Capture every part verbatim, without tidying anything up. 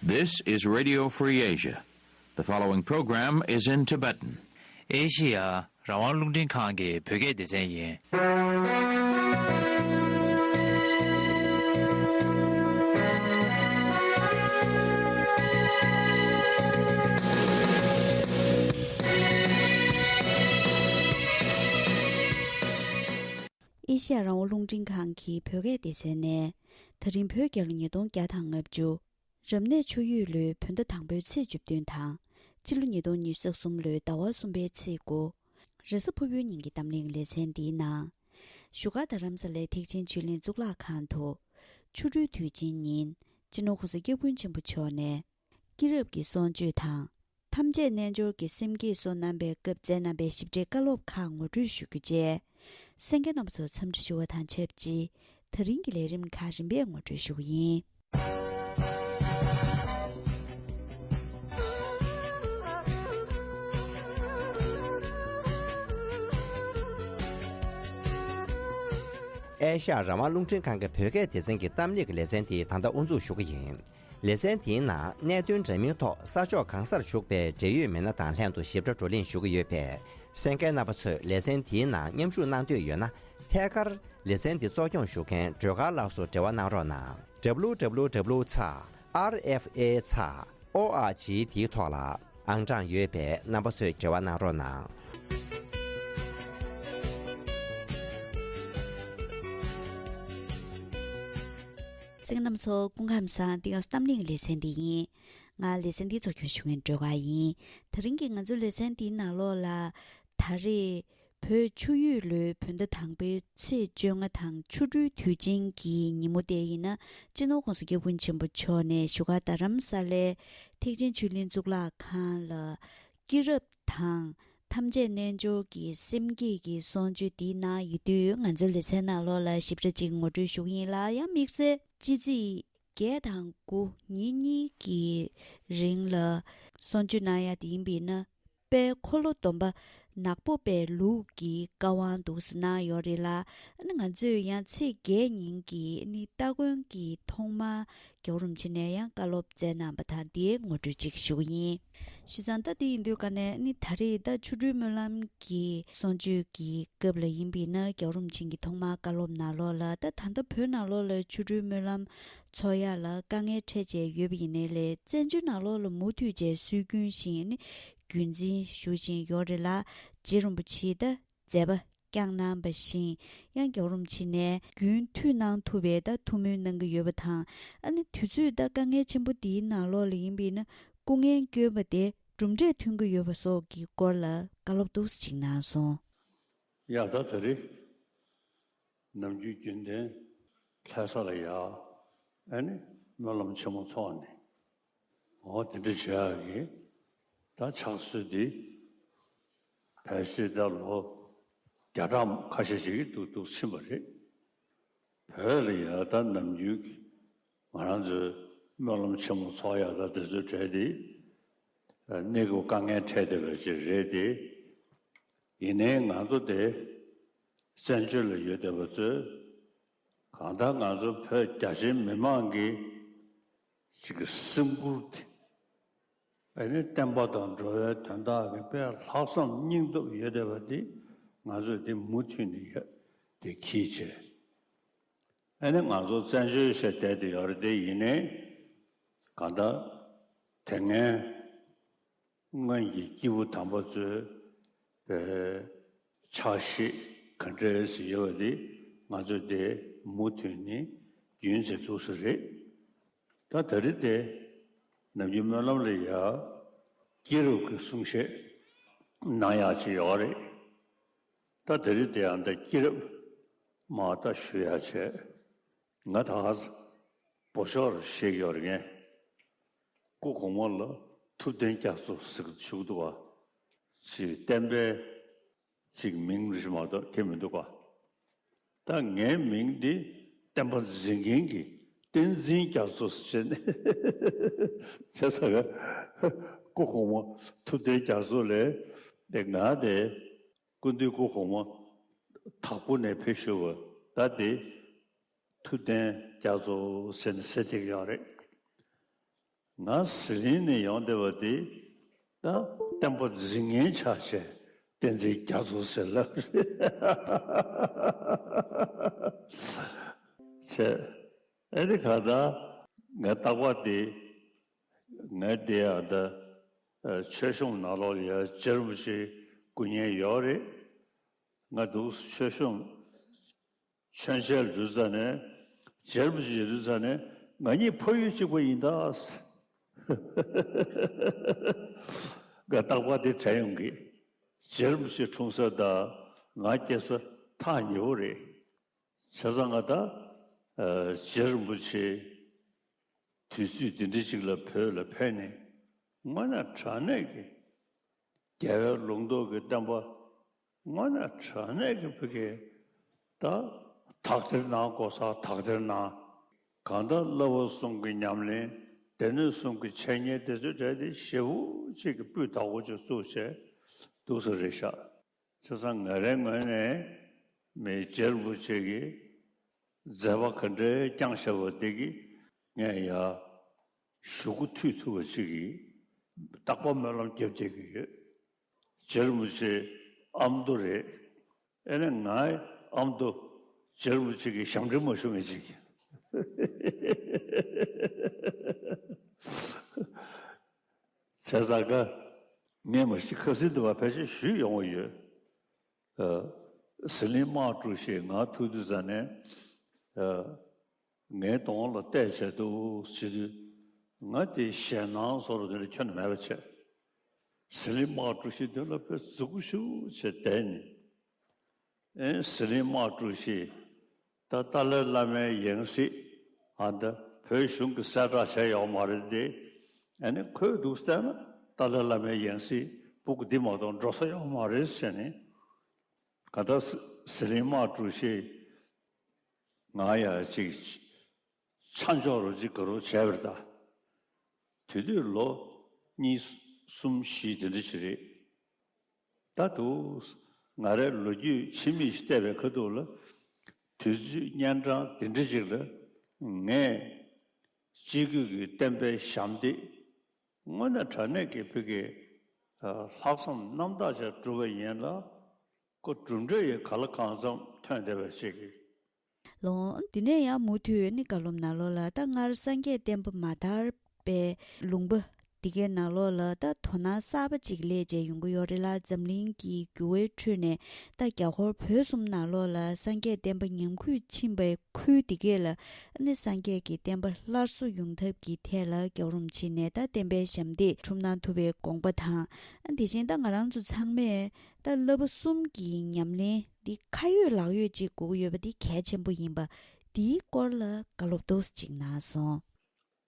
This is Radio Free Asia. The following program is in Tibetan. ཨེ་ཤི་ཡ་རང་དབང་རླུང་འཕྲིན་ཁང་གི་བོད་སྐད་སྡེ་ཚན་ཡིན། ཨེ་ཤི་ཡ་རང་དབང་རླུང་འཕྲིན་ཁང་གི་བོད་སྐད་སྡེ་ཚན་ནས། ད་རིང་བོད་རྒྱལ་ལོ་ཉིས་སྟོང་བརྒྱ་དང་ལྔ་བཅུ། རབ་གནས་ཆུ་ཡོས་ལོའི་བོད་ཟླ་དང་པོའི་ཚེས་བཅུ་བདུན་དང་། སྤྱི་ལོ་ཉིས་སྟོང་ཉི་ཤུ་རྩ་གསུམ་ལོའི་ཟླ་བ་གསུམ་པའི་ཚེས་དགུ། རེས་གཟའ་ཕུར་བུའི་ཉིན་གྱི་གཏམ་གླེང་ལེ་ཚན་འདིའི་ནང་། བཞུགས་སྒར་རྡ་རམ་ས་ལའི་ཐེག་ཆེན་ཆོས་གླིང་གཙུག་ལག་ཁང་དུ། ཆུ་སྦྲུལ་དུས་ཆེན་ཉིན། སྤྱི་ནོར་༸གོང་ས་༸སྐྱབས་མགོན་ཆེན་པོ་མཆོག་ནས། སྐྱེས་རབས་ཀྱི་གསུང་ཆོས་དང་། ཐམས་ཅད་རྣལ་འབྱོར་གྱི་སེམས་བསྐྱེད་སོགས་གནང་བའི་སྐབས་སྩལ་གནང་བའི་ཞིབ་ཕྲའི་བཀའ་སློབ་ཁག་ངོ་སྤྲོད་ཞུ་རྒྱུ་བཅས། གསན་མཁན་རྣམ་པ་ཚོར་འཚམས་འདྲི་ཞུ་བ་དང་ཆབས་ཅིག་ད་རིང་གི་ལས་རིམ་ཁག་རིམ་པས་ངོ་སྤྲོད་ཞུ་གི་ཡིན། ཨེ་ཤ་ཡ་རང་དབང་རླུང་འཕྲིན་ཁང་གི་བོད་སྐད་སྡེ་ཚན་གྱི་གཏམ་གླེང་གི་ལེ་ཚན་དེ་ད་ལྟ་དབུ་འཛུགས་ཞུ་གི་ཡིན། ལེ་ཚན་དེའི་ནང་གནད་དོན་འདྲ་མིན་ཐོག་ས་ཕྱོགས་གང་སར་བཞུགས་པའི་འབྲེལ་ཡོད་མི་སྣ་དང་ལྷན་དུ་ཞིབ་ཕྲ་བགྲོ་གླེང་ཞུ་གི་ཡོད་པས། གསན་མཁན་རྣམ་པ་ཚོས་ལེ་ཚན་དེའི་ནང་མཉམ་ཞུགས་གནང་འདོད་ཡོད་ན། ཐད་ཀར་ལེ་ཚན་འདི་གཙོ་སྐྱོང་ཞུ་མཁན་སྒྲོལ་དཀར་ལགས་སུ་འབྲེལ་བ་གནང་རོགས་གནང་། W W W ཚེག་R F A ཚེག O R G དེའི་ཐོག་ལ་ཨང་གྲངས་ཡོད་པས། རྣམ་པ་ཚོས་འབྲེལ་བ་གནང་རོགས་གནང་། གསན་མཁན་རྣམ་པ་ཚོ་སྐུ་ཁམས་བཟང་། འདི་སྐབས་གཏམ་གླེང་ལེ་ཚན་འདི་ཡིན། ང་ལེ་ཚན་འདི་གཙོ་སྐྱོང་ཞུ་མཁན་སྒྲོལ་དཀར་ཡིན། དེ་རིང་གི་ང་ཚོའི་ལེ་ཚན་འདིའི་ནང་ལོགས་ལ། ད་རེས་བོད་ཆུ་ཡོས་ལོའི་བོད་ཟླ་དང་པོའི་ཚེས་བཅོ་ལྔ་དང་ཆུ་སྦྲུལ་དུས་ཆེན་གྱི་ཉིན་མོ་དེ་ཡིན་ན། སྤྱི་ནོར་༸གོང་ས་༸སྐྱབས་མགོན་ཆེན་པོ་མཆོག་ནས་བཞུགས་སྒར་རྡ་རམ་ས་ལའི་ཐེག་ཆེན་ཆོས་གླིང་གཙུག་ལག་ཁང་ལ། སྐྱེས་རབས་དང་། ཐམས་ཅད་རྣལ་འབྱོར་གྱི་སེམས་བསྐྱེད་ཀྱི་གསུང་ཆོས་འདི་གནང་ཡོད་དུས། ང་ཚོའི་ལེ་ཚན་ནང་ལོགས་ལ་ཞིབ་ཕྲ་ཅིག་ངོ་སྤྲོད་ཞུ་གི་ཡིན་ལ། ཡང་དམིགས་བསལ་སྤྱི་ཚེས་བརྒྱད་དང་དགུ་ཉིན་གཉིས་ཀྱི་རིང་ལ་གསུང་ཆོས་གནང་ཡ་དེ་ཡིན་པས་ན། དཔལ་འཁོར་ལོ་སྡོམ་པ་ནག་པོ་པའི་ལུགས་ཀྱི་བཀའ་དབང་འདུག་སེ་གནང་ཡོད་རེད་ལ། ཨ་ནི་ང་ཚོས་ཡང་ཚེས་བརྒྱད་ཉིན་གྱི་ཨ་ནི་སྟ་གོན་གྱི་ཐོག་མར། རྒྱལ་བ་རིན་པོ་ཆེ་ནས་ཡང་བཀའ་སློབ་སྩལ་གནང་བ་དང་། དེའི་ངོ་སྤྲོད་ཅིག་ཞུ་གི་ཡིན། བྱས་ཙང་ད་དེ་ཡིན་དུས་ཀ་ནས་ནི་ད་རེས་ད་ཆུ་སྦྲུལ་སྨོན་ལམ་གྱི་གསུང་ཆོས་ཀྱི་སྐབས་ལ་ཡིན་པས་ན། རྒྱལ་བ་རིན་པོ་ཆེ་གིས་ཐོག་མར་བཀའ་སློབ་ནང་ལོགས་ལ། ད་ད་ལྟ་བོད་ནང་ལོགས་ལ་ཆུ་སྦྲུལ་སྨོན་ལམ་འཚོགས་ཡ་ལ་དཀའ་ངལ་འཕྲད་བྱས་ཡོད་པ་ཡིན་ནའི་ལས། བཙན་བྱོལ་ནང་ལོགས་ལ་མུ་མཐུད་བྱས་སྲོལ་རྒྱུན་བཞིན་ནི་རྒྱུན་འཛིན་ཞུ་བཞིན་ཡོད་རེད་ལ། རྗེ་རིན་པོ་ཆེས་ད་མཛད་པ་བསྐྱངས་གནང་བ་བཞིན། ཡང་རྒྱལ་བ་རིན་པོ་ཆེ་ནས་རྒྱུན་མཐུད་གནང་ཐུབ་པའི་ད་ཐུགས་སྨོན་གནང་གི་ཡོད་པ་དང་། ཨ་ནི་དུས་ཚོད་ད་དཀའ་ངལ་ཆེན་པོ་འདིའི་ནང་ལོགས་ལ་ཡིན་པས་ན། སྐུ་ངལ་བསྐྱོན་པ་དེ་གྲུབ་འབྲས་ཐོན་གྱི་ཡོད་པ་སོགས་ཀྱི་སྐོར་ལ་བཀའ་སློབ་འདུག་སེ་ཅིག་གནང་སོང་། ཡ་ད་ད་རེས་ནམ་རྒྱུན་རྒྱུན་ལྡན་ལྷ་ས་ལ་ཡ་ཨ་ནི་སྨོན་ལམ་ཆེན་མོ་འཚོགས་ནས། འོ་དེ་འདྲ་བྱེད་ཡག་གི་ད་ཕྱག་སྲོལ་འདི་ཕལ་ཆེར་ད་ལོ་བརྒྱ་ཕྲག་ཁ་ཤས་ཤིག་འདུག་འདུག་ཕྱིན་པ་རེད། བོད་ལ་ཡ་ད་ནམ་རྒྱུན་གྱི་ང་རང་ཚོའི་སྨོན་ལམ་ཆེན་མོ་འཚོགས་ཡག་ད་དེ་ཚོའི་གྲས་དེ་གནས་སྐབས་དཀའ་ངལ་འཕྲད་བསྡད་པ་ཅིག་རེད་དེ། ཡིན་ནའི་ང་ཚོ་དེ་བཙན་བྱོལ་ལ་ཡོད་བསྡད་པ་ཚོས་གང་ལྟར་ང་ཚོ་བོད་རྒྱ་ཆེའི་མི་མང་གི་ཅིག་གི་སེམས་ཁུར་དེ། ཨ་ནི་བསྟན་པ་དང་འགྲོ་བའི་དོན་དག་གི་དཔེ་ལྷག་བསམ་སྙིང་སྟོབས་ཡོད་བསྡད་པ་འདི་ང་ཚོས་འདི་མུ་མཐུད་ནས་ཡ་དེ་གིས་བྱས། ཨ་ནི་ང་ཚོ་བཙན་བྱོལ་བྱས་བསྡད་དེ་ཡོད་རེད་དེ། ཡིན་ནའི་གང་ལྟར་དེ་སྔའི་སྔོན་གྱི་སྐྱེས་བུ་དམ་པ་ཚོའི་ཕྱག་བཞེས་ག་འདྲ་ཞིག་ཡོད་པ་འདི་ང་ཚོས་དེ་མུ་མཐུད་ནས་རྒྱུན་འཛིན་འདུག་སེ་རེད། ད་ད་རེས་དེ་ནམ་རྒྱུན་སྨོན་ལམ་ལ་ཡ་སྐྱེས་རབས་ཀྱི་གསུང་བཤད་གནང་ཡག་ཅིག་ཡོད་རེད། ད་ད་རེས་དེ་ཡང་ད་སྐྱེས་རབས་མར་ད་ཞུ་ཡག་བྱས། ང་ད་ག་ས་བོད་ཤོག་རུ་བཤད་ཀྱི་ཡོད་རེད། ངས་སྐུ་གོང་མ་ལ་ཐུབ་བསྟན་རྒྱ་མཚོ་ཟེར་གྱི་བཞུགས་འདུག་པ། ཅིག་བསྟན་པའི་ཅིག་མིང་རེ་ཞིག་མ་གཏོགས་ཁྱེར་མི་འདུག་པ། ད་ངའི་མིང་འདི་བསྟན་པ་འཛིན་མཁན་གྱི་བསྟན་འཛིན་རྒྱ་མཚོ་ཟེར་ནས་བྱས་ཙང་། སྐུ་གོང་མ་ཐུབ་བསྟན་རྒྱ་མཚོ་ལས་དེ་ང་དེ་སྐུ་མདུན་སྐུ་གོང་མ་དྭགས་པོ་ནས་ཕེབས་ཞུ་བ་ད་དེ་ཐུབ་བསྟན་རྒྱ་མཚོ་ཟེར་ནས་ཟེར་བསྡད་ཀྱི་ཡོད་རེད། ང་ཟི་ལིང་ནས་ཡོང་བསྡད་པ་དེ་ད་བསྟན་པ་འཛིན་མཁན་ཆགས་བྱས་བསྟན་འཛིན་རྒྱ་མཚོ་ཟེར་ལབ་རེད། བྱས། ཨེ་དེ་ག་ད་ངའི་རྟག་པར་དེ་ངའི་དེ་ཡང་ད་ཆོས་གཞུང་ནང་ལོགས་ལ་ཡང་རྗེ་རིན་པོ་ཆེ་སྐུ་བརྙན་ཡོད་རེད། ང་འདུག་ཆོས་གཞུང་མཆོད་མཇལ་དུས་ཙ་ནས་རྗེ་རིན་པོ་ཆེ་མཇལ་དུས་ཙ་ནས་ང་གཉིས་ཕ་ཡུལ་གཅིག་པ་ཡིན་ད། ང་རྟག་པར་དེ་དྲན་ཡོང་གི། རྗེ་རིན་པོ་ཆེ་འཁྲུངས་ས་དང་ང་སྐྱེས་ས་ཐག་ཉེ་བོ་རེད། བྱས་ཙང་ང་ད་རྗེ་རིན་པོ་ཆེ་དུས་ཚོད་འདི་འདྲ་ཅིག་ལ་བོད་ལ་ཕེབས་ནས་དངོས་གནས་དྲང་གནས་ཀྱི་རྒྱལ་བའི་ལུང་རྟོགས་ཀྱི་བསྟན་པ་དངོས་གནས་དྲང་གནས་ཀྱི་བོད་ཀྱི་ད་དག་ཐེར་གནང་དགོས་ས་དག་ཐེར་གནང་། གང་ལྟར་བསླབ་པ་གསུམ་གྱི་ཉམས་ལེན། སྡེ་སྣོད་གསུམ་གྱི་འཆད་ཉན་དེ་ཚོའི་གྲས་དེ་ཞེ་པོ་ཅིག་གི་སྤུས་དག་པོ་ཅིག་བཙུགས་བྱས་འདུག་ས་རེད་ཤག་བྱས་ཙང་ང་རའི་ངོས་ནས་མི་རྗེ་རིན་པོ་ཆེ་གི་མཛད་པ་ག་འདྲའི་བསྐྱངས་བཞག་པ་དེ་གིས་ངས་ཡ་གཞུག་གུ་མཐུད་ཐུབ་པ་ཅིག་གི་རྟག་པར་སྨོན་ལམ་རྒྱབ་བསྡད་ཀྱི་ཡོད། རྗེ་རིན་པོ་ཆེ་ཨ་མདོ་རེད། ཨེ་ནས་ངའི་ཨ་མདོ་རྗེ་རིན་པོ་ཆེ་གི་ཞབས་འདྲེན་མ་ཞུ་མཁན་ཅིག་བྱས་ཙང་ཀ་ངས་མ་གཞི་ཁ་སང་དུ་བ་ཕལ་ཆེར་ཞུས་ཡོང་བ་ཡོད། ཨ། ཟི་ལིང་དམག་གྲུ་བཞི་ང་ཐུག་དུས་ཙ་ནས་ཨ། ངའི་གདོང་ལ་བལྟས་བྱས་འདུག་བྱེད་དུས་ང་དེ་ཞེད་སྣང་བཟོ་འདྲ་དེ་འདྲ་ཁྱོན་ནས་མེད་པ་བྱས། ཟི་ལིང་དམག་གྲུ་བཞི་དེ་ལ་དཔེ་མཛུབ་གུ་ཞུ་བྱས་བསྡད་ནས། ཨེ་ཟི་ལིང་དམག་གྲུ་བཞི་ད་ཏཱ་ལའི་བླ་མའི་ཡང་སྲིད་ཨ་ད་བོད་གཞུང་གི་གསལ་བསྒྲགས་བྱས་ཡོད་མ་རེད་དེ། ཨ་ནི་ཁོས་འདུག་བལྟས་ན་ཏཱ་ལའི་བླ་མའི་ཡང་སྲིད་སྤུ་གུ་འདི་མ་གཏོགས་འགྲོ་ས་ཡོད་མ་རེད་ཟེར་ནས། ག་ད་ཟི་ལིང་དམག་གྲུ་བཞི་ང་ཡ་ཅིག་ཆ་འཇོག་རོ་ཅིག་ག་རོ་བྱས་པར་ད། དེ་དུས་ལོ་གཉིས་གསུམ་བཞི་དེ་འདྲ་ཅིག་རེད། ད་དུ་ང་རའི་ལོ་རྒྱུས་ཕྱི་མིག་ཅིག་བལྟས་པའི་ཁ་ཐུག་ལ་དུས་ཚོད་གཉན་འཕྲང་དེ་འདྲ་ཅིག་ལ་ངས་སྤྱི་སྒོས་ཀྱི་བསྟན་པའི་ཞབས་འདེགས་དངོས་གནས་དྲང་གནས་ཀྱི་བོད་ཀྱི་ལྷག་བསམ་རྣམ་དག་ཅིག་བསྒྲུབས་པ་ཡིན་ལ། ཁོ་གྲུབ་འབྲས་ཡི་ག་ལ་གང་འཚམ་ཐོན་བསྡད་པ་ཞིག་གིས། ལོ། འདི་ནས་ཡང་མུ་མཐུད་ནི་བཀའ་སློབ་ནང་ལོགས་ལ་ད་སྔར་སངས་རྒྱས་བསྟན་པ་མ་དར་པའི་ལུང་པ་འདི་གའི་ནང་ལོགས་ལ་ད་དོ་སྣང་གསར་པ་ཅིག་སླེབས་བྱས་ཡོང་གི་ཡོད་རེད་ལ། འཛམ་གླིང་གི་འགྱུར་བའི་ཁྲོད་ནས་ད་རྒྱ་ཧོར་བོད་གསུམ་ནང་ལོགས་ལ་སངས་རྒྱས་བསྟན་པ་ཉམས་རྒུད་ཕྱིན་པའི་ཁུལ་འདི་གས་ལ་ནི་སངས་རྒྱས་ཀྱི་བསྟན་པ་སླར་གསོ་ཡོང་ཐབས་ཀྱི་ཐད་ལ་རྒྱལ་བ་རིན་པོ་ཆེ་ནས་ད་བསྟན་པའི་ཞབས་འདེགས་ཁྲོམ་གནང་ཐུབ་པའི་དགོངས་པ་དང་། དེ་བཞིན་ད་ང་རང་ཚོ་ཚང་མས་ད་བསླབ་པ་གསུམ་གྱི་ཉམས་ལེན་འདི་ཁ་ཡོད་ལག་ཡོད་ཅིག་དགོས་ཀྱི་ཡོད་པ་འདི་གལ་ཆེན་པོ་ཡིན་པ་འདིའི་སྐོར་ལ་བཀའ་སློབ་ཏོག་ཙམ་ཅིག་གནང་སོང་།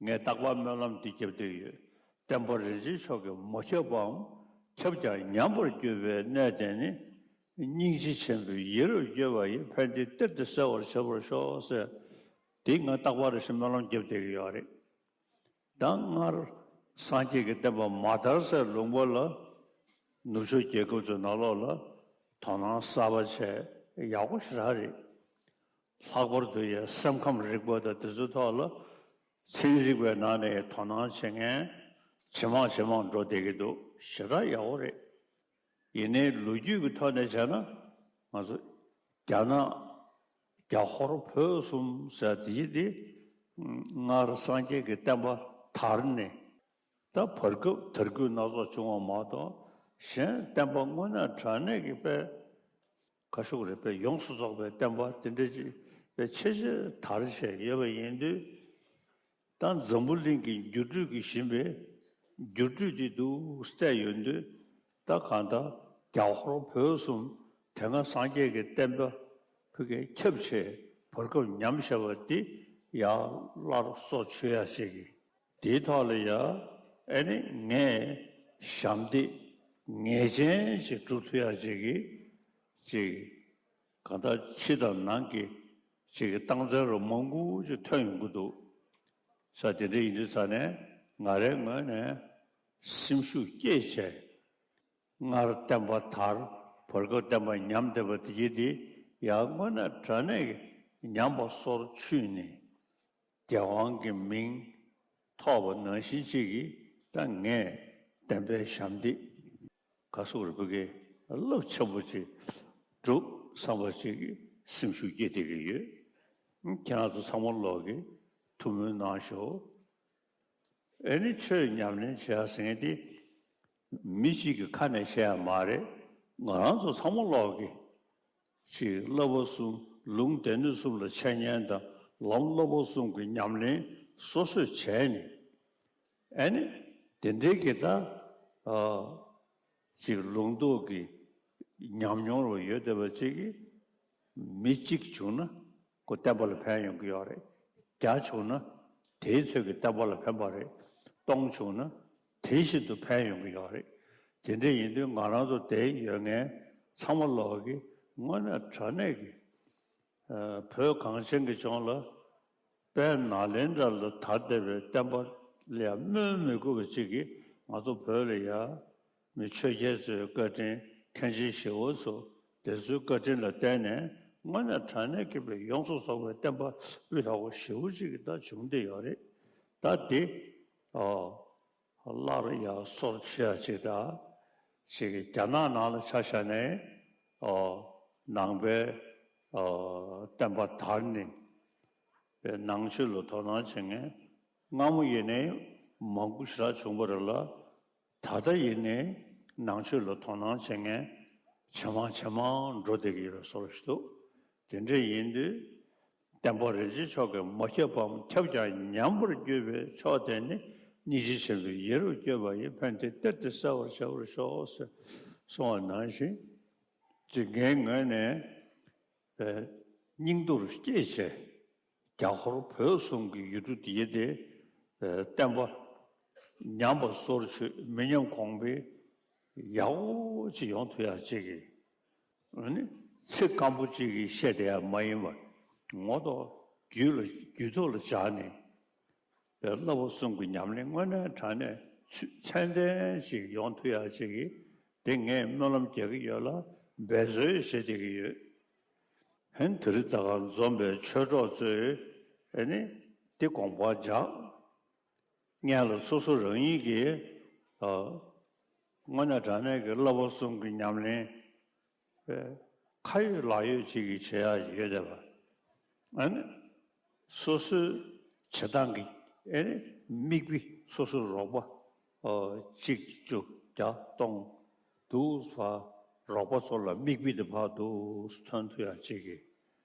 ངས་རྟག་པར་སྨོན་ལམ་འདི་བརྒྱབ་བསྡད་ཡོད། བསྟན་པ་རིན་ཆེན་མཆོག་གིས་མ་ཁྱབ་པའམ་ཁྱབ་ཀྱང་ཉམས་པར་གྱུར་པའི་གནས་དེར་ནི། སྙིང་རྗེ་ཆེན་པོས་ཡིད་རབ་དགྱེས་པ་ཡིས་ཕན་བདེའི་གཏེར་འདི་གསལ་བར་བྱེད་པར་ཤོག་ཟེར། འདི་ང་རྟག་པར་རེ་ཞིག་སྨོན་ལམ་བརྒྱབ་བསྡད་ཀྱི་ཡོད་རེད། ད་སྔར་སངས་རྒྱས་ཀྱི་བསྟན་པ་མ་དར་སའི་ལུང་པ་ལ་ནུབ་ཕྱོགས་རྒྱལ་ཁབ་ཚོའི་ནང་ལོགས་ལ་དོ་སྣང་གསར་པ་བྱས་ཡག་པོ་ཞེ་དྲག་རེད། ལྷག་པར་དུ་ཡང་སེམས་ཁམས་རིག་པ་དང་དེ་ཚོའི་ཐོག་ལ་ཚན་རིག་པའི་ནང་ནས་དོ་སྣང་བྱེད་མཁན་ཇེ་མང་ཇེ་མང་འགྲོ་བསྡད་ཀྱི་འདུག་ཞེ་དྲག་ཡག་པོ་རེད། ཡིན་ནའི་ལོ་རྒྱུས་ཀྱི་ཐོག་ནས་བྱས་ན་ང་ཚོ་རྒྱ་ནག་རྒྱ་ཧོར་བོད་གསུམ་ཟེར་དེ་ཡི་དེ་སྔར་སངས་རྒྱས་ཀྱི་བསྟན་པ་དར་ནས་ད་བར་སྐབས་དར་རྒུད་སྣ་ཚོགས་བྱུང་བ་མ་གཏོགས་གཞན་བསྟན་པ་དངོས་གནས་དྲང་གནས་ཀྱི་དཔེ་ཁ་ཤུགས་རེད་པས་ཡོངས་སུ་རྫོགས་པའི་བསྟན་པ་དེ་འདྲ་ཅིག་པའི་ཆེ་ཆེར་དར་བྱས་ཡོད་པ་ཡིན་དུས། ད་འཛམ་བུ་གླིང་གི་འགྱུར་འགྲོས་ཀྱིས་ཟིན་པའི་འགྱུར་འགྲོས་དེ་འདུག་བལྟས་ཡོང་དུས། ད་གང་ལྟར་རྒྱ་ཧོར་བོད་གསུམ་དེ་སྔ་སངས་རྒྱས་ཀྱི་བསྟན་པ་ཕུགས་ཀྱི་ཁྱབ་ཆེ་བར་སྐབས་ཉམས་བཞག་པ་འདི་ཡར་སླར་གསོ་བཅོས་ཡ་ཞིག་གིས། དེའི་ཐོག་ལ་ཡ་ཨེ་ནི་ངས་ཞབས་འདེགས་ངེས་ཅན་ཞིག་སྒྲུབ་ཐུབ་ཡ་ཞིག་གིས་ཅིག་གང་ལྟར་ཕྱི་དང་ནང་གི་ཅིག་གི་རྟགས་མཚན་རུ་མང་པོ་ཅིག་ཐོན་ཡོང་གི་འདུག་ས། དེ་འདྲ་ཡིན་དུས་ས་ནས་ང་རའི་ངོས་ནས་སེམས་ཤུགས་བསྐྱེད་བྱས། སྔར་བསྟན་པ་དར་བར་སྐབས་བསྟན་པ་ཉམས་བསྡད་པ་དེ་གྱིས་དེ་ཡང་དངོས་གནས་དྲང་གནས་ཀྱི་ཉམས་པ་སོར་ཆུད་ནས། རྒྱལ་དབང་གི་མིང་ ཐོབ་པ་ནང་བཞིན་ཅིག་གིས་ད་ངས་བསྟན་པའི་ཞབས་འདེགས་ག་སོགས་རིག་པ་གི་རླབས་ཆེན་པོ་ཅིག་སྒྲུབ་བསམ་པ་ཅིག་གིས་སེམས་ཤུགས་སྐྱེད་བསྡད་ཀྱི་ཡོད། ཁྱེད་རང་ཚོ་ཚང་མ་ལོག་གིས་ཐུགས་སྨོན་གནང་ཤོག་ཨེ་ནི་ཆོས་ཉམས་ལེན་བྱེད་ཡ་ཟེར་མཁན་དེ་མི་གཅིག་གི་ཁ་ནས་བཤད་ཡ་མ་རེད། ང་རང་ཚོ་ཚང་མ་ལོག་གིས་ཅིག་བསླབ་པ་གསུམ་ལུང་སྡེ་སྣོད་གསུམ་ལ་འཆད་ཉན་དང་ལམ་བསླབ་པ་གསུམ་གྱི་ཉམས་ལེན་སོ་སོས་བྱས་ནས་ཨ་ནི་དེ་འདྲའི་གི་ད་ཨ་ཅིག་ལུང་རྟོགས་ཀྱི་ཉམས་མྱོང་རུ་ཡོད་བསྡད་པ་ཅིག་གིས་མི་གཅིག་བྱུང་ན་ཁོ་བསྟན་པ་ལ་ཕན་ཡོང་གི་ཡོད་རེད། བརྒྱ་བྱུང་ན་དེའི་ཚོད་ཀྱིས་བསྟན་པ་ལ་ཕན་པ་རེད། སྟོང་བྱུང་ན་དེ་བཞིན་དུ་ཕན་ཡོང་གི་ཡོད་རེད། དེ་འདྲ་ཡིན་དུས་ང་རང་ཚོ་དེ་ཡོད་མཁན་ཚང་མ་ལོག་གིས་དངོས་གནས་དྲང་གནས་ཀྱི་ཨ་བོད་གངས་ཅན་གྱི་ལྗོངས་ལ་དཔལ་ནཱ་ལེནྡྲ་ལ་དར་བསྡད་པའི་བསྟན་པ་ལ་ཡང་སྨོས་མི་དགོས་པ་ཅིག་གིས་ང་ཚོ་བོད་ལ་ཡང་མི་ཆོས་རྒྱལ་ཚོའི་བཀའ་དྲིན། མཁན་ཆེན་ཞི་བ་འཚོ་དེ་ཚོའི་བཀའ་དྲིན་ལ་བརྟེན་ནས་དངོས་གནས་དྲང་གནས་ཀྱི་ཡོངས་སུ་རྫོགས་པའི་བསྟན་པ་སྤུས་དག་པོ་ཞེ་པོ་ཅིག་གི་ད་བྱུང་བསྡད་ཡོད་རེད། ད་དེ་ཨོ་སླར་ཡང་སོར་ཆུད་ཡ་ཅིག་དང་ཅིག་རྒྱ་ནག་ནང་ལ་ཆ་བཞག་ནས་ཨོ་ནང་པའི་ཨོ་བསྟན་པ་དར་ནས་པའི་ནང་ཆོས་ལ་དོ་སྣང་བྱེད་མཁན་སྔ་མོ་ཡིན་ནའི་མང་པོ་ཞེ་དྲག་བྱུང་བ་རེད་ལ། ད་ལྟ་ཡིན་ནའི་ནང་ཆོས་ལ་དོ་སྣང་བྱེད་མཁན་ཇེ་མང་ཇེ་མང་འགྲོ་བསྡད་ཀྱི་ཡོད་པའི་བཟོ་འདྲ་ཞིག་འདུག་དེ་འདྲ་ཡིན་དུས་བསྟན་པ་རིན་ཆེན་མཆོག་གིས་མ་ཁྱབ་པའམ་ཁྱབ་ཀྱང་ཉམས་པར་གྱུར་པའི་ཕྱོགས་དེ་ནི་སྙིང་རྗེ་ཆེན་པོས་ཡིད་རབ་བསྐྱོད་པ་ཡི་ཕན་བདེ་གཏེར་དེ་གསལ་བར་བྱ་བར་ཤོག་ཟེར་གསུངས་པ་ནང་བཞིན་ཅིག་ངའི་ངོས་ནས་སྙིང་སྟོབས་བསྐྱེད་བྱས། རྒྱ་ཧོར་བོད་གསུམ་གྱི་ཡུལ་གྲུ་འདིའི་སྟེང་བསྟན་པ་ཉམས་པ་སོར་ཆུད་མི་ཉམས་གོང་འཕེལ་ཡག་པོ་ཅིག་ཡོང་ཐུབ་ཡག་ཅིག་གི་ཨ་ནི་ཚིག་སྐམ་པོ་ཅིག་གིས་བཤད་བསྡད་ཡག་མ་ཡིན་པར་ངོ་ཐོག་རྒྱུད་ལ་རྒྱུད་ཐོག་ལ་འཇགས་ནས་བསླབ་པ་གསུམ་གྱི་ཉམས་ལེན་དངོས་གནས་དྲང་གནས་ཚུལ་ཚད་ལྡན་ཅིག་ཡོང་ཐུབ་ཡག་ཅིག་གི་དེ་ངས་སྨོན་ལམ་རྒྱག་གི་ཡོད་ལ་འབད་རྩོལ་བྱེད་བསྡད་ཀྱི་ཡོད། ཧན་དེ་རི་ད་ག་འཛོམས་པའི་ཆོས་གྲོགས་ཚོས་ཨེ་ནི་དེ་དགོངས་པ་འཇགས། སྔོན་ལ་སོ་སོ་རང་ཉིད་ཀྱིས་ཨ་དངོས་གནས་དྲང་གནས་ཀྱི་བསླབ་པ་གསུམ་གྱི་ཉམས་ལེན་ཨེ་ཁ་ཡོད་ལག་ཡོད་ཅིག་གིས་བྱེད་ཡག་ཡོད་བསྡད་པ། ཨ་ནི་སོ་སོའི་བྱེད་སྟངས་ཀྱི་ཨེ་ནི་མིག་དཔེ་སོ་སོའི་རོགས་པ་ཨོ་གཅིག་བཅུ་བརྒྱ་སྟོང་འདུག་ཕར་རོགས་པ་ཚོ་ལ་མིག་དཔེ་དེ་ཕར་འདུག་ཐོན་ཐུབ་ཡག་ཅིག་གི་